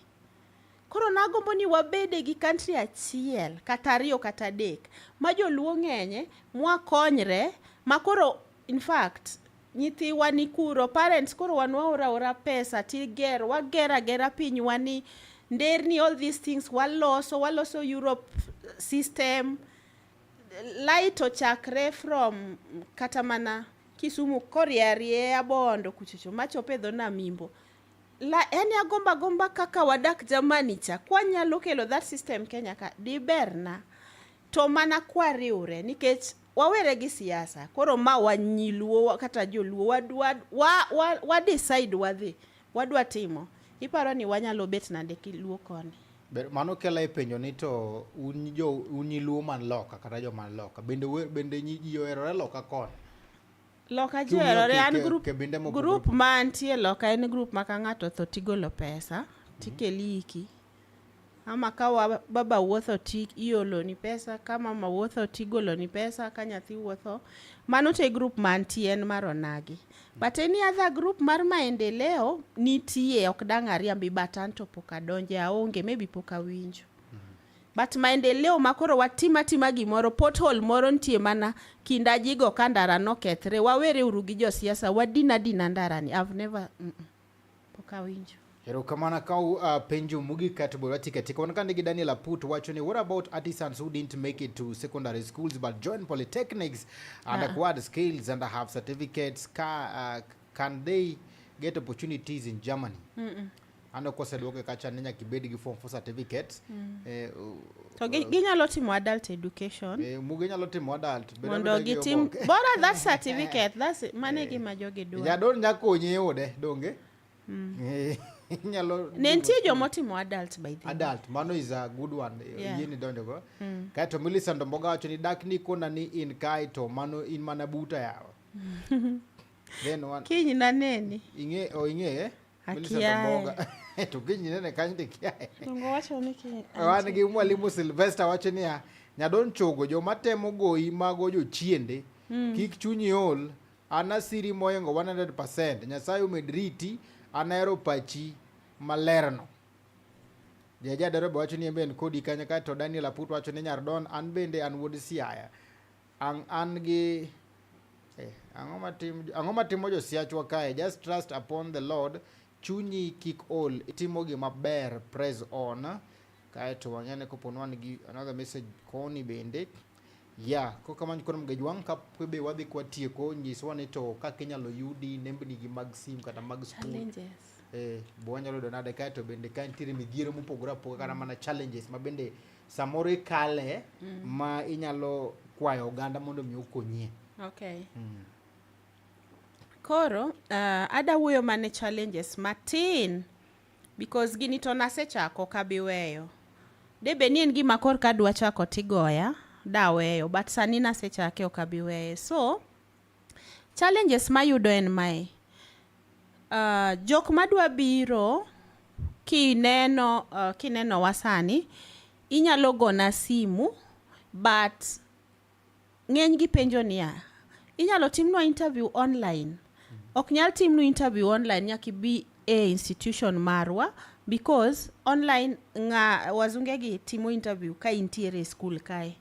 Koro nagombo ni wabede gi country achiel, kata ariyo kata adek, ma joluo ng'enye, mwakonyre, ma koro in fact nyithiwa ni kuro parents koro wan waoro aora pesa tigero wagero agera pinywa ni nderni all these things waloso waloso Europe system light ochakre from kata mana Kisumu korie arieya Bondo kuchocho machopo e dho nam Imbo. La, yani agomba agomba kaka wadak Germany cha kwanyalo kelo that system Kenya ka diberna to mana kwariwre nikech wawere gi siasa koro ma wanyiluo kata joluo wadwa wa decide wadhi wadwa timo iparo ni wanyalo bet nade kiluo koni. Ber, mano kela e penjo ni to un jo un nyiluo man loka kata joma loka bende bende ji oherore loka koni? Loka ji oherore an group group ma antie loka en group ma ka ng'ato otho tigolo pesa tikeli iki ama ka wa, baba wuotho ti ioloni pesa ka mama wuotho tigoloni pesa ka nyathi wuotho mano to e group mantie en mar onagi. But any other group mar maendeleo nitie ok dang' ariambi but an to pok adonje aonge maybe pok awinjo. But maendeleo ma koro watim atima gimoro pothole moro nitie mana kinda jigo ka ndara nokethre wawere uru gi josiasa wadin adina ndarani I've never pok awinjo. Erokamano akaw penjo mogik kato be watieko atieka. Wan ka nigi Daniel Aput wacho ni what about artisans who didn't make it to secondary schools but joined polytechnics and acquired skills and have certificates can they get opportunities in Germany? Ano koseduoke kacha ni nyaka ibed gi form 4 certificate. To ginyalo timo adult education. Muge nyalo timo adult. Bed mondo abeda gi gitim oboke. Bora that certificate that's it. Mano e gima jogi dwaro. Nyadon nya konyi e ode donge? Inyalo Ne nitie jomotimo adult by the way. Adult mano is a good one. Yieni donjo go kaeto Millicent Omboga wacho ni dak ni kona ni in kae to mano in mana buta yawa then one Kiny naneni. Ing'e o ing'e eh? Millicent Akiaye. Omboga to kiny nene kanyo to ikiaye. Dongo wacho ni kiny. Wan gi mwalimu Sylvester wacho niya nyadon chogo joma temo goyi mago jochiende kik chunyi ol an asiri moingo 100% Nyasaye omed riti an ahero pachi malerno. Jaja Dero be wacho ni en be en kodi kanyo kaeto Daniel Aput wacho ni nyar Don an bende an wuod Siaya an gi ang'o matimo josiachwa kae just trust upon the Lord chunyi kik ol itimo gima ber press on kaeto wang'e kopo ni wan gi another message koni bende ya kokamano koro Mgejwang' ka be wadhi kwatieko nyiswa ni to kaka inyalo yudi nembni gi mag sim kata mag skul Challenges. Bo wanyalo yudo nade kaeto bende ka nitiere midhiero mopogore apoga kata mana challenges ma bende samoro ikale ma inyalo kwayo oganda mondo mi okonyie. Okay. Koro ada wuoyo mane challenges matin because gini to nasechako ok abi weyo. Debe ni en gima kor ka adwa chako tigoya. daweyo, but sani nasechake ok abi weye. So challenges mayudo en mae. Jok madwa biro kineno wa sani inyalo gona simu, but ng'eny gi penjo niya, inyalo timnwa interview online? Ok nyal timnu interview online, nyaka ibi e institution marwa, because online ng'a wazunge gi timo interview ka intiere e school kae.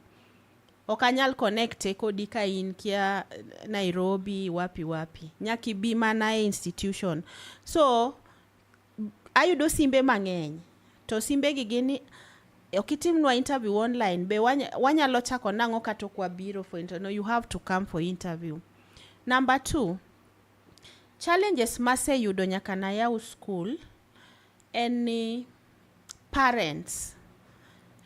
Ok anyal connect kodi ka in kia Nairobi wapi wapi, nyaka ibi mana e institution. So ayudo simbe mang'eny to simbe gi gin ni ok itimnwa interview online, be wanyalo chako nang'o kata ok wabiro for interview? No, you have to come for interview. Number two challenges maseyudo nyaka nayaw school en ni parents,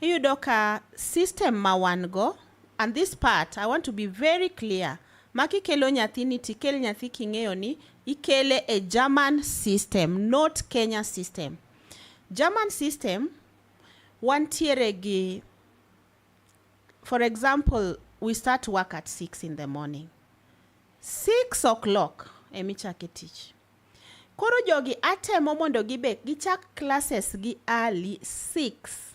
iyudo ka system ma wan go, and this part I want to be very clear, ma kikelo nyathini tikel nyathi king'eyo ni ikele e German system, not Kenya system. German system wantiere gi, for example, we start work at 6 in the morning, 6 o'clock emichake tich. Koro jogi atemo mondo gibe gichak classes gi early, 6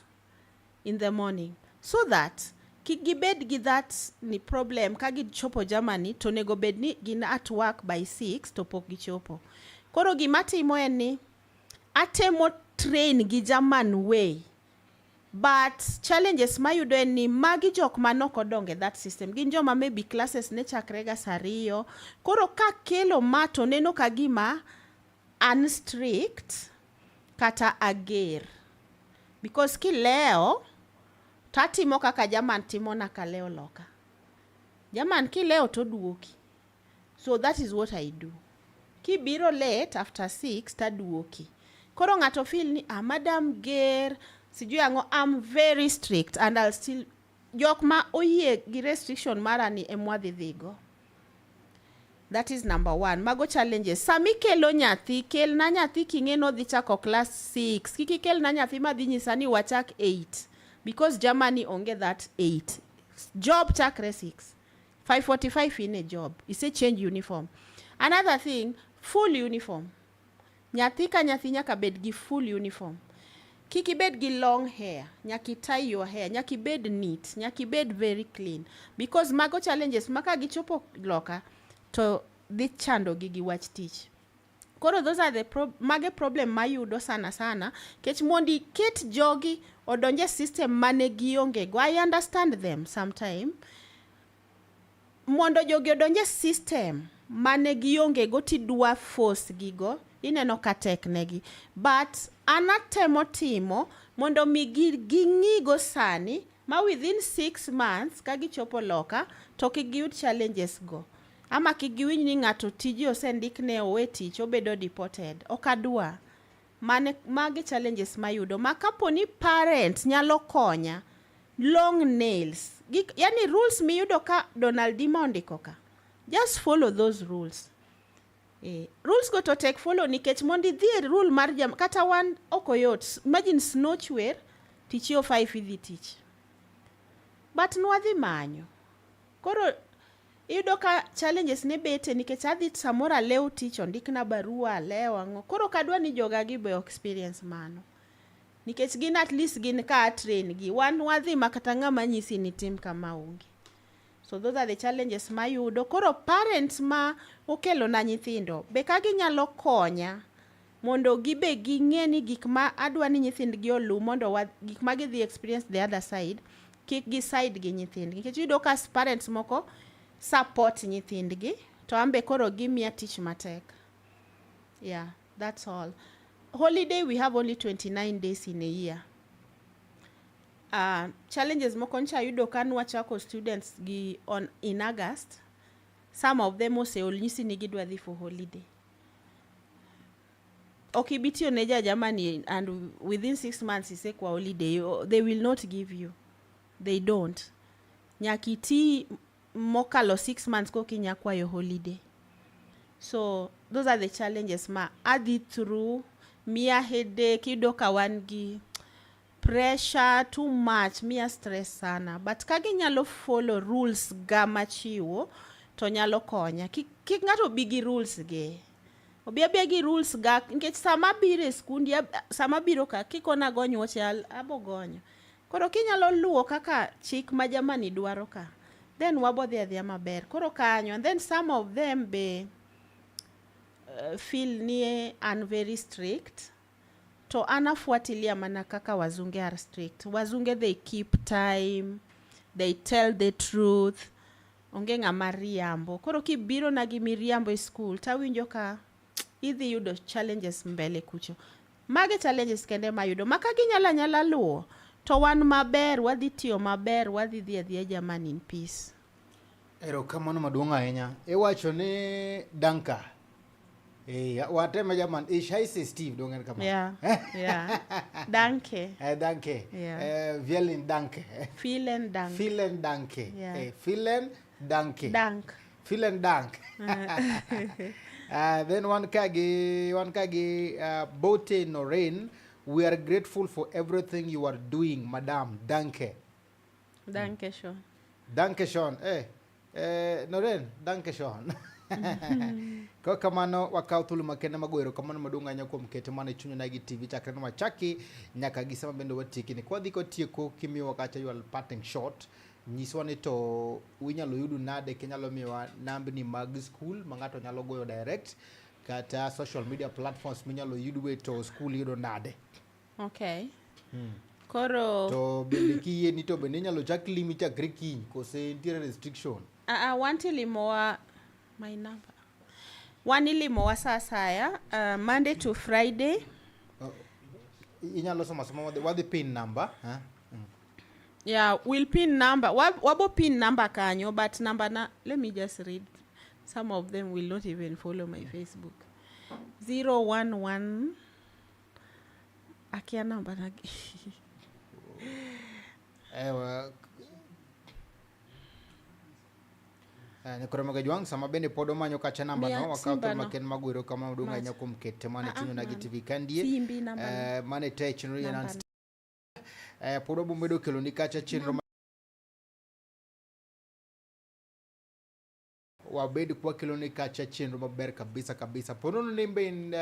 in the morning, so that kik gibed gi that ni problem ka gichopo Germany to onego bed ni gin at work by 6 to pok gichopo. Koro gima timo en ni atemo train gi German way, but challenges mayudo en ni magi jok manok odongo e that system, gin joma maybe classes ne chakre ga saa 2. Koro kakelo ma to neno ka gima an strict kata ager, because kilewo tatimo kaka German timona kalewo loka. German kilewo toduoki. So that is what I do. Kibiro late after 6 taduoki. Koro ng'ato feel ni, ah, madam ger, sijui ang'o. I'm very strict and I'll still, jok ma oyie gi restriction mara ni emwadhi dhigo. That is number one. Mago challenges. Sami kelo nyathi, kelna nyathi king'e nodhi chako class 6. Kik ikelna nyathi madhi nyisa ni wachak 8. Because Germany onge that 8. Job chakre 6. 5:45 in a job. Ise change uniform. Another thing, full uniform. Nyathi ka nyathi nyaka bed gi full uniform. Kik ibed gi long hair, nyaka i tie your hair, nyaka ibed neat, nyaka ibed very clean. Because mago challenges ma ka gichopo loka to dhi chando gi gi wach tich. Koro those are the mage problem mayudo sana sana, kech mondo iket jogi odonje system mane gionge go. I understand them sometime. Mondo jogi odonje system mane gionge go tidwa force gigo, ineno ka tek negi. But an atemo timo mondo mi ging'igo sani ma within 6 months ka gichopo loka to kik giyud challenges go. Ama kik giwinj ni ng'ato tije osendikne owe tich obedo deported. Ok adwa. Mane, magi challenges mayudo. Ma kapo ni parents nyalo konya, long nails. Gik, yani rules miyudo ka Donald Dima ondiko ka. Just follow those rules. Rules go to tek follow nikech mondo idhi e rule mar jam, kata wan ok oyot. Imagine snow chwer, tichiew 5 idhi tich. But nwadhi manyo. Koro iyudo ka challenges ne bete nikech adhi samoro alew tich, ondikna barua alewo ang'o. Koro ok adwa ni joga gi be experience mano. Nikech gin at least gin ka a train gi. Wan wadhi ma kata ng'ama nyisi ni tim kama onge. So those are the challenges mayudo. Koro parents ma okelo na nyithindo be ka ginyalo konya mondo gibe ging'e ni gik ma adwa ni nyithindgi oluw mondo gik ma gidhi experience the other side kik gi side gi nyithindgi, nikech iyudo ka parents moko support nyithindgi to an be koro gimiya tich matek. Yeah, that's all. Holiday, we have only 29 days in a year. Challenges moko ncha ayudo ka nwachako students gi on in August, some of them oseol nyisi ni gidwa dhi for holiday. Ok ibi tiyo ne ja Germany and within 6 months isekwa holiday. They will not give you, they don't. Nyaka iti mokalo 6 months koka inya kwayo holiday. So those are the challenges ma adhi through, miya headache. Iyudo ka wan gi Pressure too much miya stress sana but ka ginyalo follow rules ga machiwo to nyalo konya. Kik, kik ng'ato bi gi rules ge. Obi abiya gi rules ga nikech sama abiro e skundi sama abiro ka kikona agony wuoche abo gonyo. Koro kinyalo luwo kaka chik ma jamani dwaro ka then wabo dhi adhiya maber. Koro kanyo and then some of them be feel ni an very strict to an afuatilia mana kaka wazunge are strict. Wazunge they keep time, they tell the truth. Onge ng'ama riambo. Koro kibiro na gi miriambo e school tawinjo ka idhi yudo challenges mbele kucho. Mage challenges kende mayudo. Ma ka ginyalo anyala luwo to wan maber, wadhi tiyo maber, wadhi dhi adhiya jamani in peace. Erokamano maduong' ahinya. Iwacho ni danka. Eh, wateme jaman. Ich heiße Steve, donge en kamano? Yeah, yeah. Danke. Danke. Yeah. Vielen danke. Vielen Dank. Vielen danke. Yeah. Vielen danke. Dank. Vielen Dank. Then wan ka gi Bote Noren, we are grateful for everything you are doing, madam. Danke. Danke schon. Danke schon. Noren, danke schon. Ko kamano wakaw thuolo makende mag goyo erokamano maduong' ahinya kuom kete mana e chuny Onagi TV chakre ne wachaki nyaka gi sama bende watieki ni. Kwadhi kotieko kimiyowa kacha your parting shot, nyiswa ni to inyalo yudu nade, kinyalo miyowa nambni mag school ma ng'ato nyalo goyo direct kata social media platforms minyalo yudwe to school yudo nade. Okay. Koro to bende kiyie ni to bende inyalo chak limi chakre kiny kose nitiere restriction? Wan tilimowa my number. Wan ilimowa sa asaya, Monday to Friday. Inyalo somo asoma wadhi pin number. Huh? Yeah, we'll pin number. Wabo pin number kanyo, but number na, let me just read. Some of them will not even follow my Facebook. 011. Akia number na. Ewa. Nyakoro Jwang, sama bende pod omanyo kacha namba Miya no, wakaw simba thuolo no. maken mag goyo erokamano maduong' ahinya Mach. kuom kete mane Ah, ah, chuny Onagi mano. TV kandie. Simbi namba no. Mane te chenro Namba Nancy. no. Pod wabomedo keloni kacha chenro wabed kwa keloni kacha chenro maber kabisa kabisa. Ponono ni be in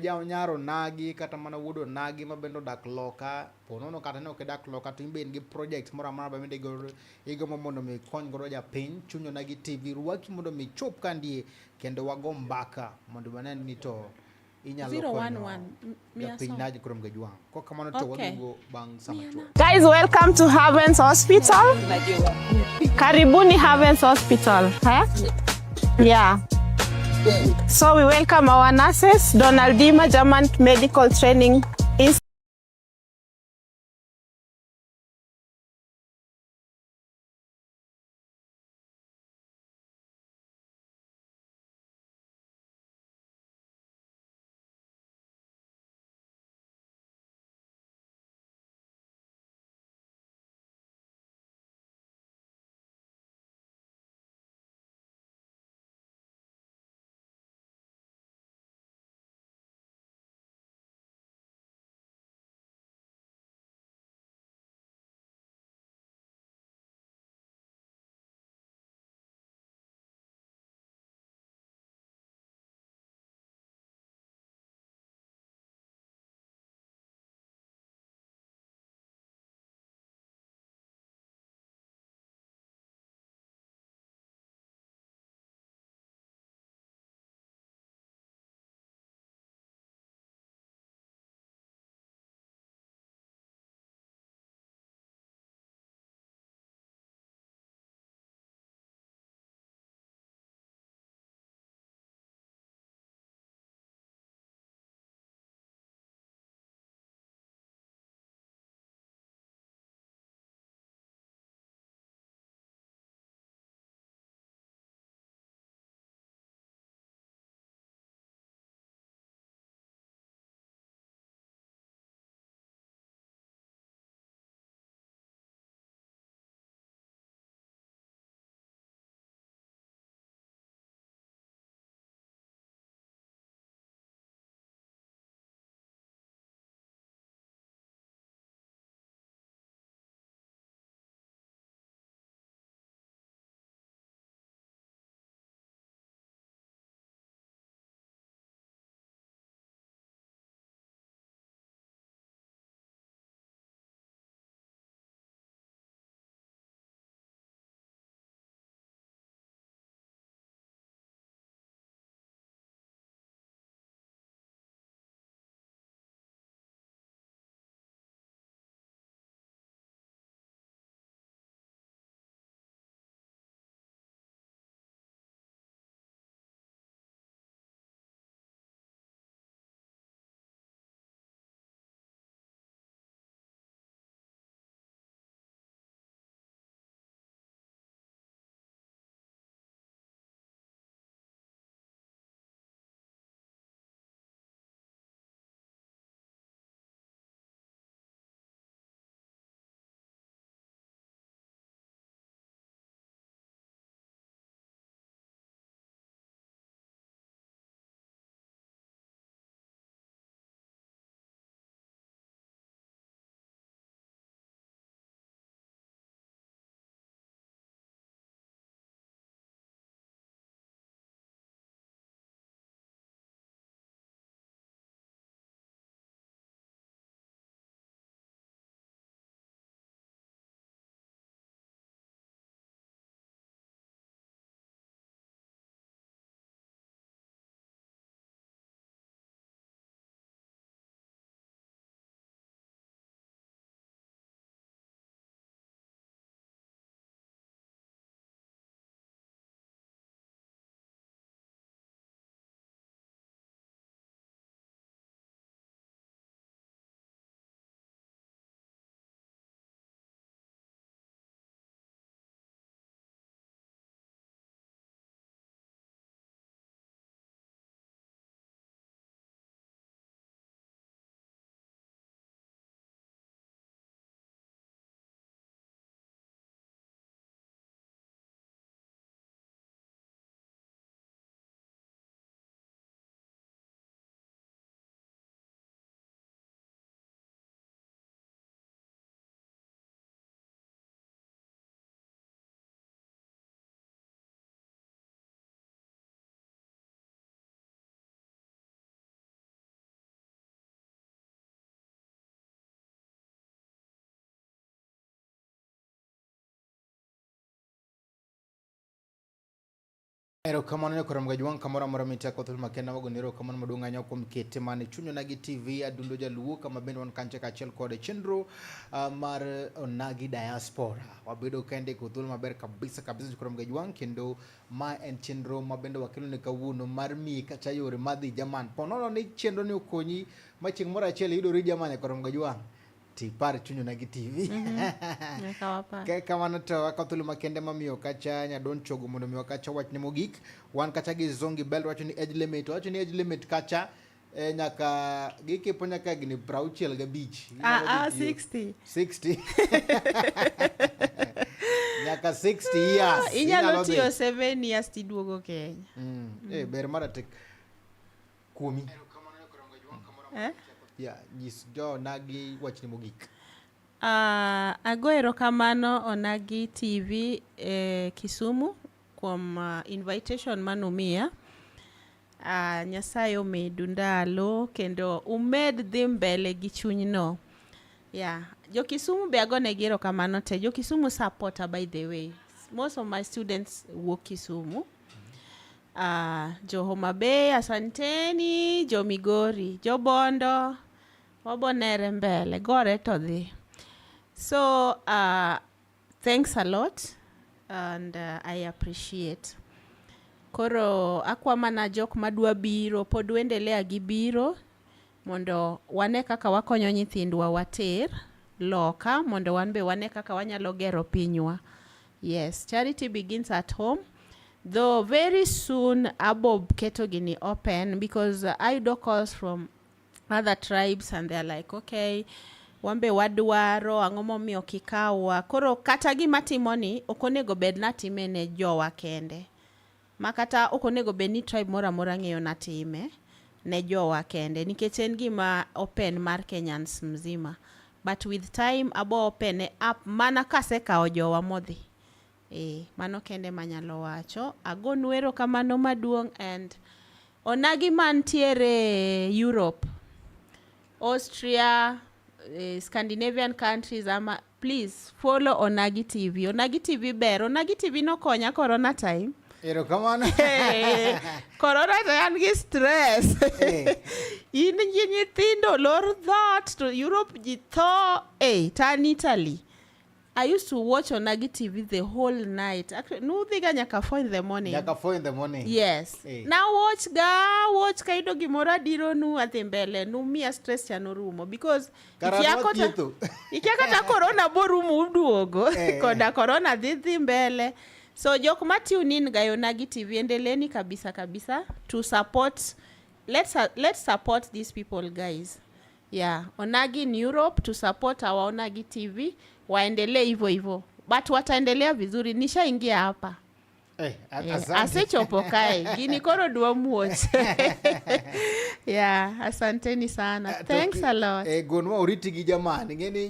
ja nyar onagi kata mana wuod onagi ma bende odak loka, ponono kata ne ok idak loka to in be in gi project moro amora ma bende igombo mondo mi ikony godo japiny, chuny Onagi TV rwaki mondo mi ichop kandie kendo wago mbaka mondo wanen ni to inyalo Zero one konyo one. Miya japiny som. nadi kuom Gajwang'. Kokamano to Okay. waduogo bang' sama chuok. Guys, welcome to Havens Hospital. Karibuni Havens Hospital. Huh? Yeah. So we welcome our nurses, Donald Dima, German Medical Training Institute. Erokamano nyakoro Mgajwang' kamoro amora mintie koth makenda wago ni erokamano maduong' ahinya kuom kete mane chunyona gi TV Adundo Jaluo kama bende wan kancha kaachiel kod chenro mar Onagi Diaspora. Wabedo kende ko thuolo maber kabisa kabisa nyakoro Mgajwang' kendo ma en chenro ma bende wakelo ne kawuono mar miyi kacha yore madhi Jerman. Ponono ni chenro ni okonyi ma chieng' moro achiel iyudori Jerman nyakoro Mgajwang' tipar chunyona gi TV. Nyaka wapar. Ka kamano to akawo thuolo makende mamiyo kacha nyadon chogo mondo miwa kacha wachne mogik. Wan kacha gi Zongi Bell wacho ni age limit, wacho ni age limit kacha nyaka gikepo nyaka higni 65. Ah, Inyalo ah, dhi tiyo. 60. 60. Nyaka 60 years. Inyalo dhi. tiyo 7 years tiduogo Kenya. Ber maratek kuomi. Eh? Yeah, nyis jo nagi wachni mogik. Ago erokamano Onagi TV Kisumu kuom invitation manumiya. Nyasaye omedu ndalo kendo umed dhi mbele gi chunyno. Yeah. Jo Kisumu be agonegi erokamano te. Jo Kisumu supporter by the way. Most of my students wuok Kisumu. Jo Homa Bay, asanteni, jo Migori, jo Bondo, wabonere mbele, gore to dhi. So, thanks a lot and I appreciate. Koro akwa mana jok madwa biro, pod wendelea gi biro mondo wane kaka wakonyo nyithindwa water loka mondo wan be wane kaka wanyalo gero pinywa. Yes, charity begins at home. Though very soon abo keto gini open because I do calls from other tribes and they're like, okay, wambe wadwaro ang'o momiyo kikawa. Koro kata gima timoni ok onego bed natime ne jowa kende. Ma kata ok onego bed ni tribe moro amora ng'eyo natime ne jowa kende nikech en gima open mar Kenyans mzima. But with time abo open e up mana kasekawo jowa modhi. Mano kende manyalo wacho. Agonu erokamano maduong' and onagi mantiere Europe, Austria, Scandinavian countries ama please follow Onagi TV. Onagi TV ber. Onagi TV nokonya corona time. Erokamano. Hey, corona to an gi stress. In gi nyithindo lor dhoot to Europe ji tho. Hey, tan Italy. I used to watch Onagi TV the whole night. Actually, nudhiga nyaka 4 in the morning. Nyaka 4 in the morning. Yes. Eh. Now watch ga, watch kayudo gimoro adiro nu adhi mbele, numiya stress cha norumo because Kara nwathietho. ikia kata corona borumo uduogo. Eh. Koda corona dhi dhi mbele. So jok ma tune in ga Onagi TV endeleni kabisa kabisa to support. Let's support these people guys. Yeah, Onagi in Europe to support our Onagi TV. Waendelee hivyo hivyo. But wataendelea vizuri. Nishaingia hapa. Asante. Asechopo kae. Gini koro dwa muoch. Yeah, asanteni sana. Thanks a lot. Gonwa oriti gi jamani. Ng'eni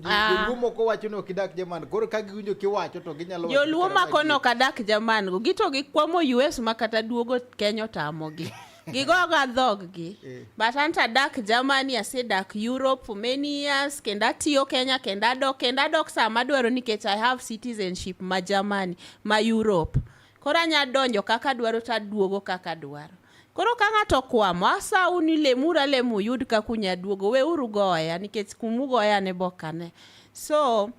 joluo moko wacho ni ok idak jamani. Koro ka giwinjo kiwacho to ginyalo wacho Joluo kata ma kono magi. ok adak jamani go. Gito gikwamo US ma kata duogo Kenya otamogi. Gigoga dhoggi. But anto adak Germany, asedak Europe for many years, kendo atiyo Kenya, kendo adok sama adwaro nikech I have citizenship ma Germany, ma Europe. Koro anya donjo kaka adwaro to aduogo kaka adwaro. Koro ka ng'ato okwamo, asau ni lemuru alema uyud kaka unya duogo, weuru goya nikech kumugoya ne bokane. So,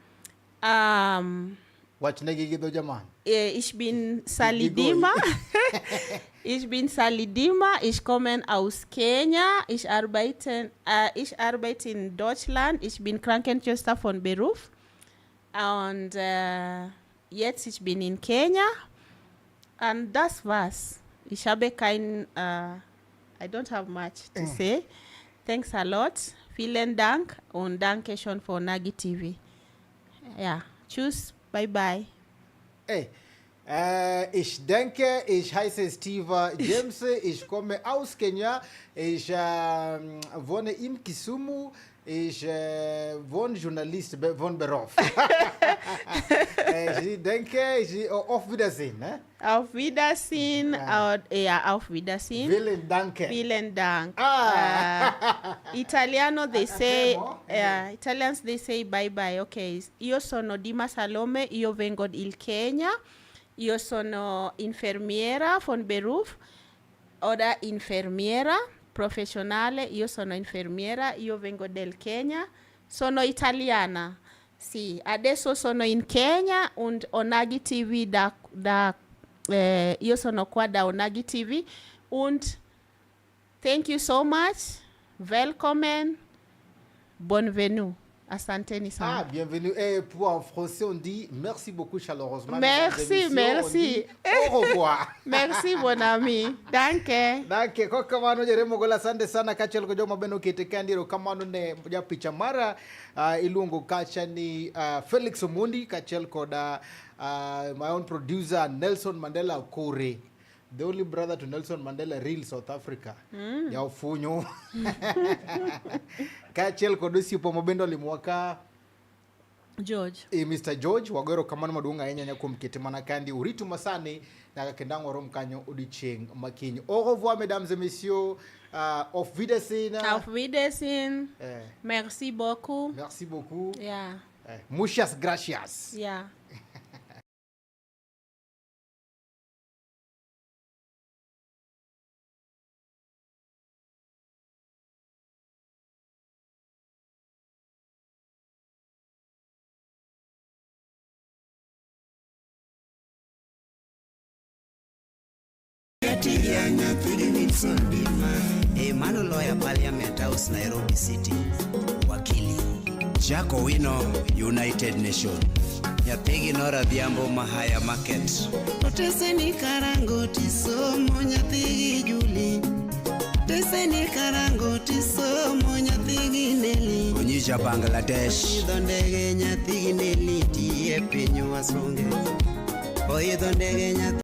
Wachnegi gi dho German. Ich bin Salidima. Ich bin Salidima. Ich komme aus Kenia. Ich arbeite in Deutschland. Ich bin Krankenschwester von Beruf. Und jetzt ich bin in Kenia. Und das war's. Ich habe kein, I don't have much to say. Thanks a lot. Vielen Dank und danke schon for Onagi TV. Yeah. Tschüss. Bye bye. Hey. Ich denke, ich heiße Steve James, ich komme aus Kenia, ich wohne in Kisumu, ich wohne Journalist von Beruf. Ich denke, ich, auf Wiedersehen. Ne? Auf Wiedersehen, Ja. ja, auf Wiedersehen. Vielen Dank. Vielen Dank. Italiano, they say, Abbiamo? Italians, they say bye bye. Okay, io sono Dima Salome, io vengo il Kenya. Io sono infermiera von Beruf oder infermiera professionale. Io sono infermiera, io vengo del Kenya, sono italiana. Sì, adesso sono in Kenya und Onagi TV da io sono qua da Onagi TV und thank you so much. Willkommen. Bonvenue. Asanteni sana. Ah, bienvenue. Et pour en français, on dit merci beaucoup chaleureusement. Merci, Mesdames et messieurs, on merci. dit au revoir. Merci mon ami. Danke. Danke, ko kamano Jeremo Gola, asante sana kaachiel kod joma bende okete kandi erokamano ne japicha mara iluongo kacha ni Felix Omondi kaachiel kod my own producer Nelson Mandela Okore, the only brother to Nelson Mandela, real South Africa, jaofunyo kaachiel kod osiepa mabende olimowa ka. George. Mr. George wago erokamano maduong' ahinya nya kuom kete mana kandi uritu masani nyaka kendo ang' warom kanyo odiochieng' makiny. Au revoir, mesdames et messieurs, auf Wiedersehen. Auf Wiedersehen. Eh, Merci beaucoup. Merci beaucoup. Yeah. Muchas gracias. Yeah. Emmanuel Lawyer, Parliament House, Nairobi City. Wakili. Jack Owino, United Nation. Nyathigi Nora Adhiambo, Mahaya Market. Oteseni karango tisomo nyathigi Juli. Oteseni karango tisomo nyathigi Neli. Onyisha Bangladesh. Oidho ndege nyathigi Neli tiye piny wasunge. Oidho ndege nyathi.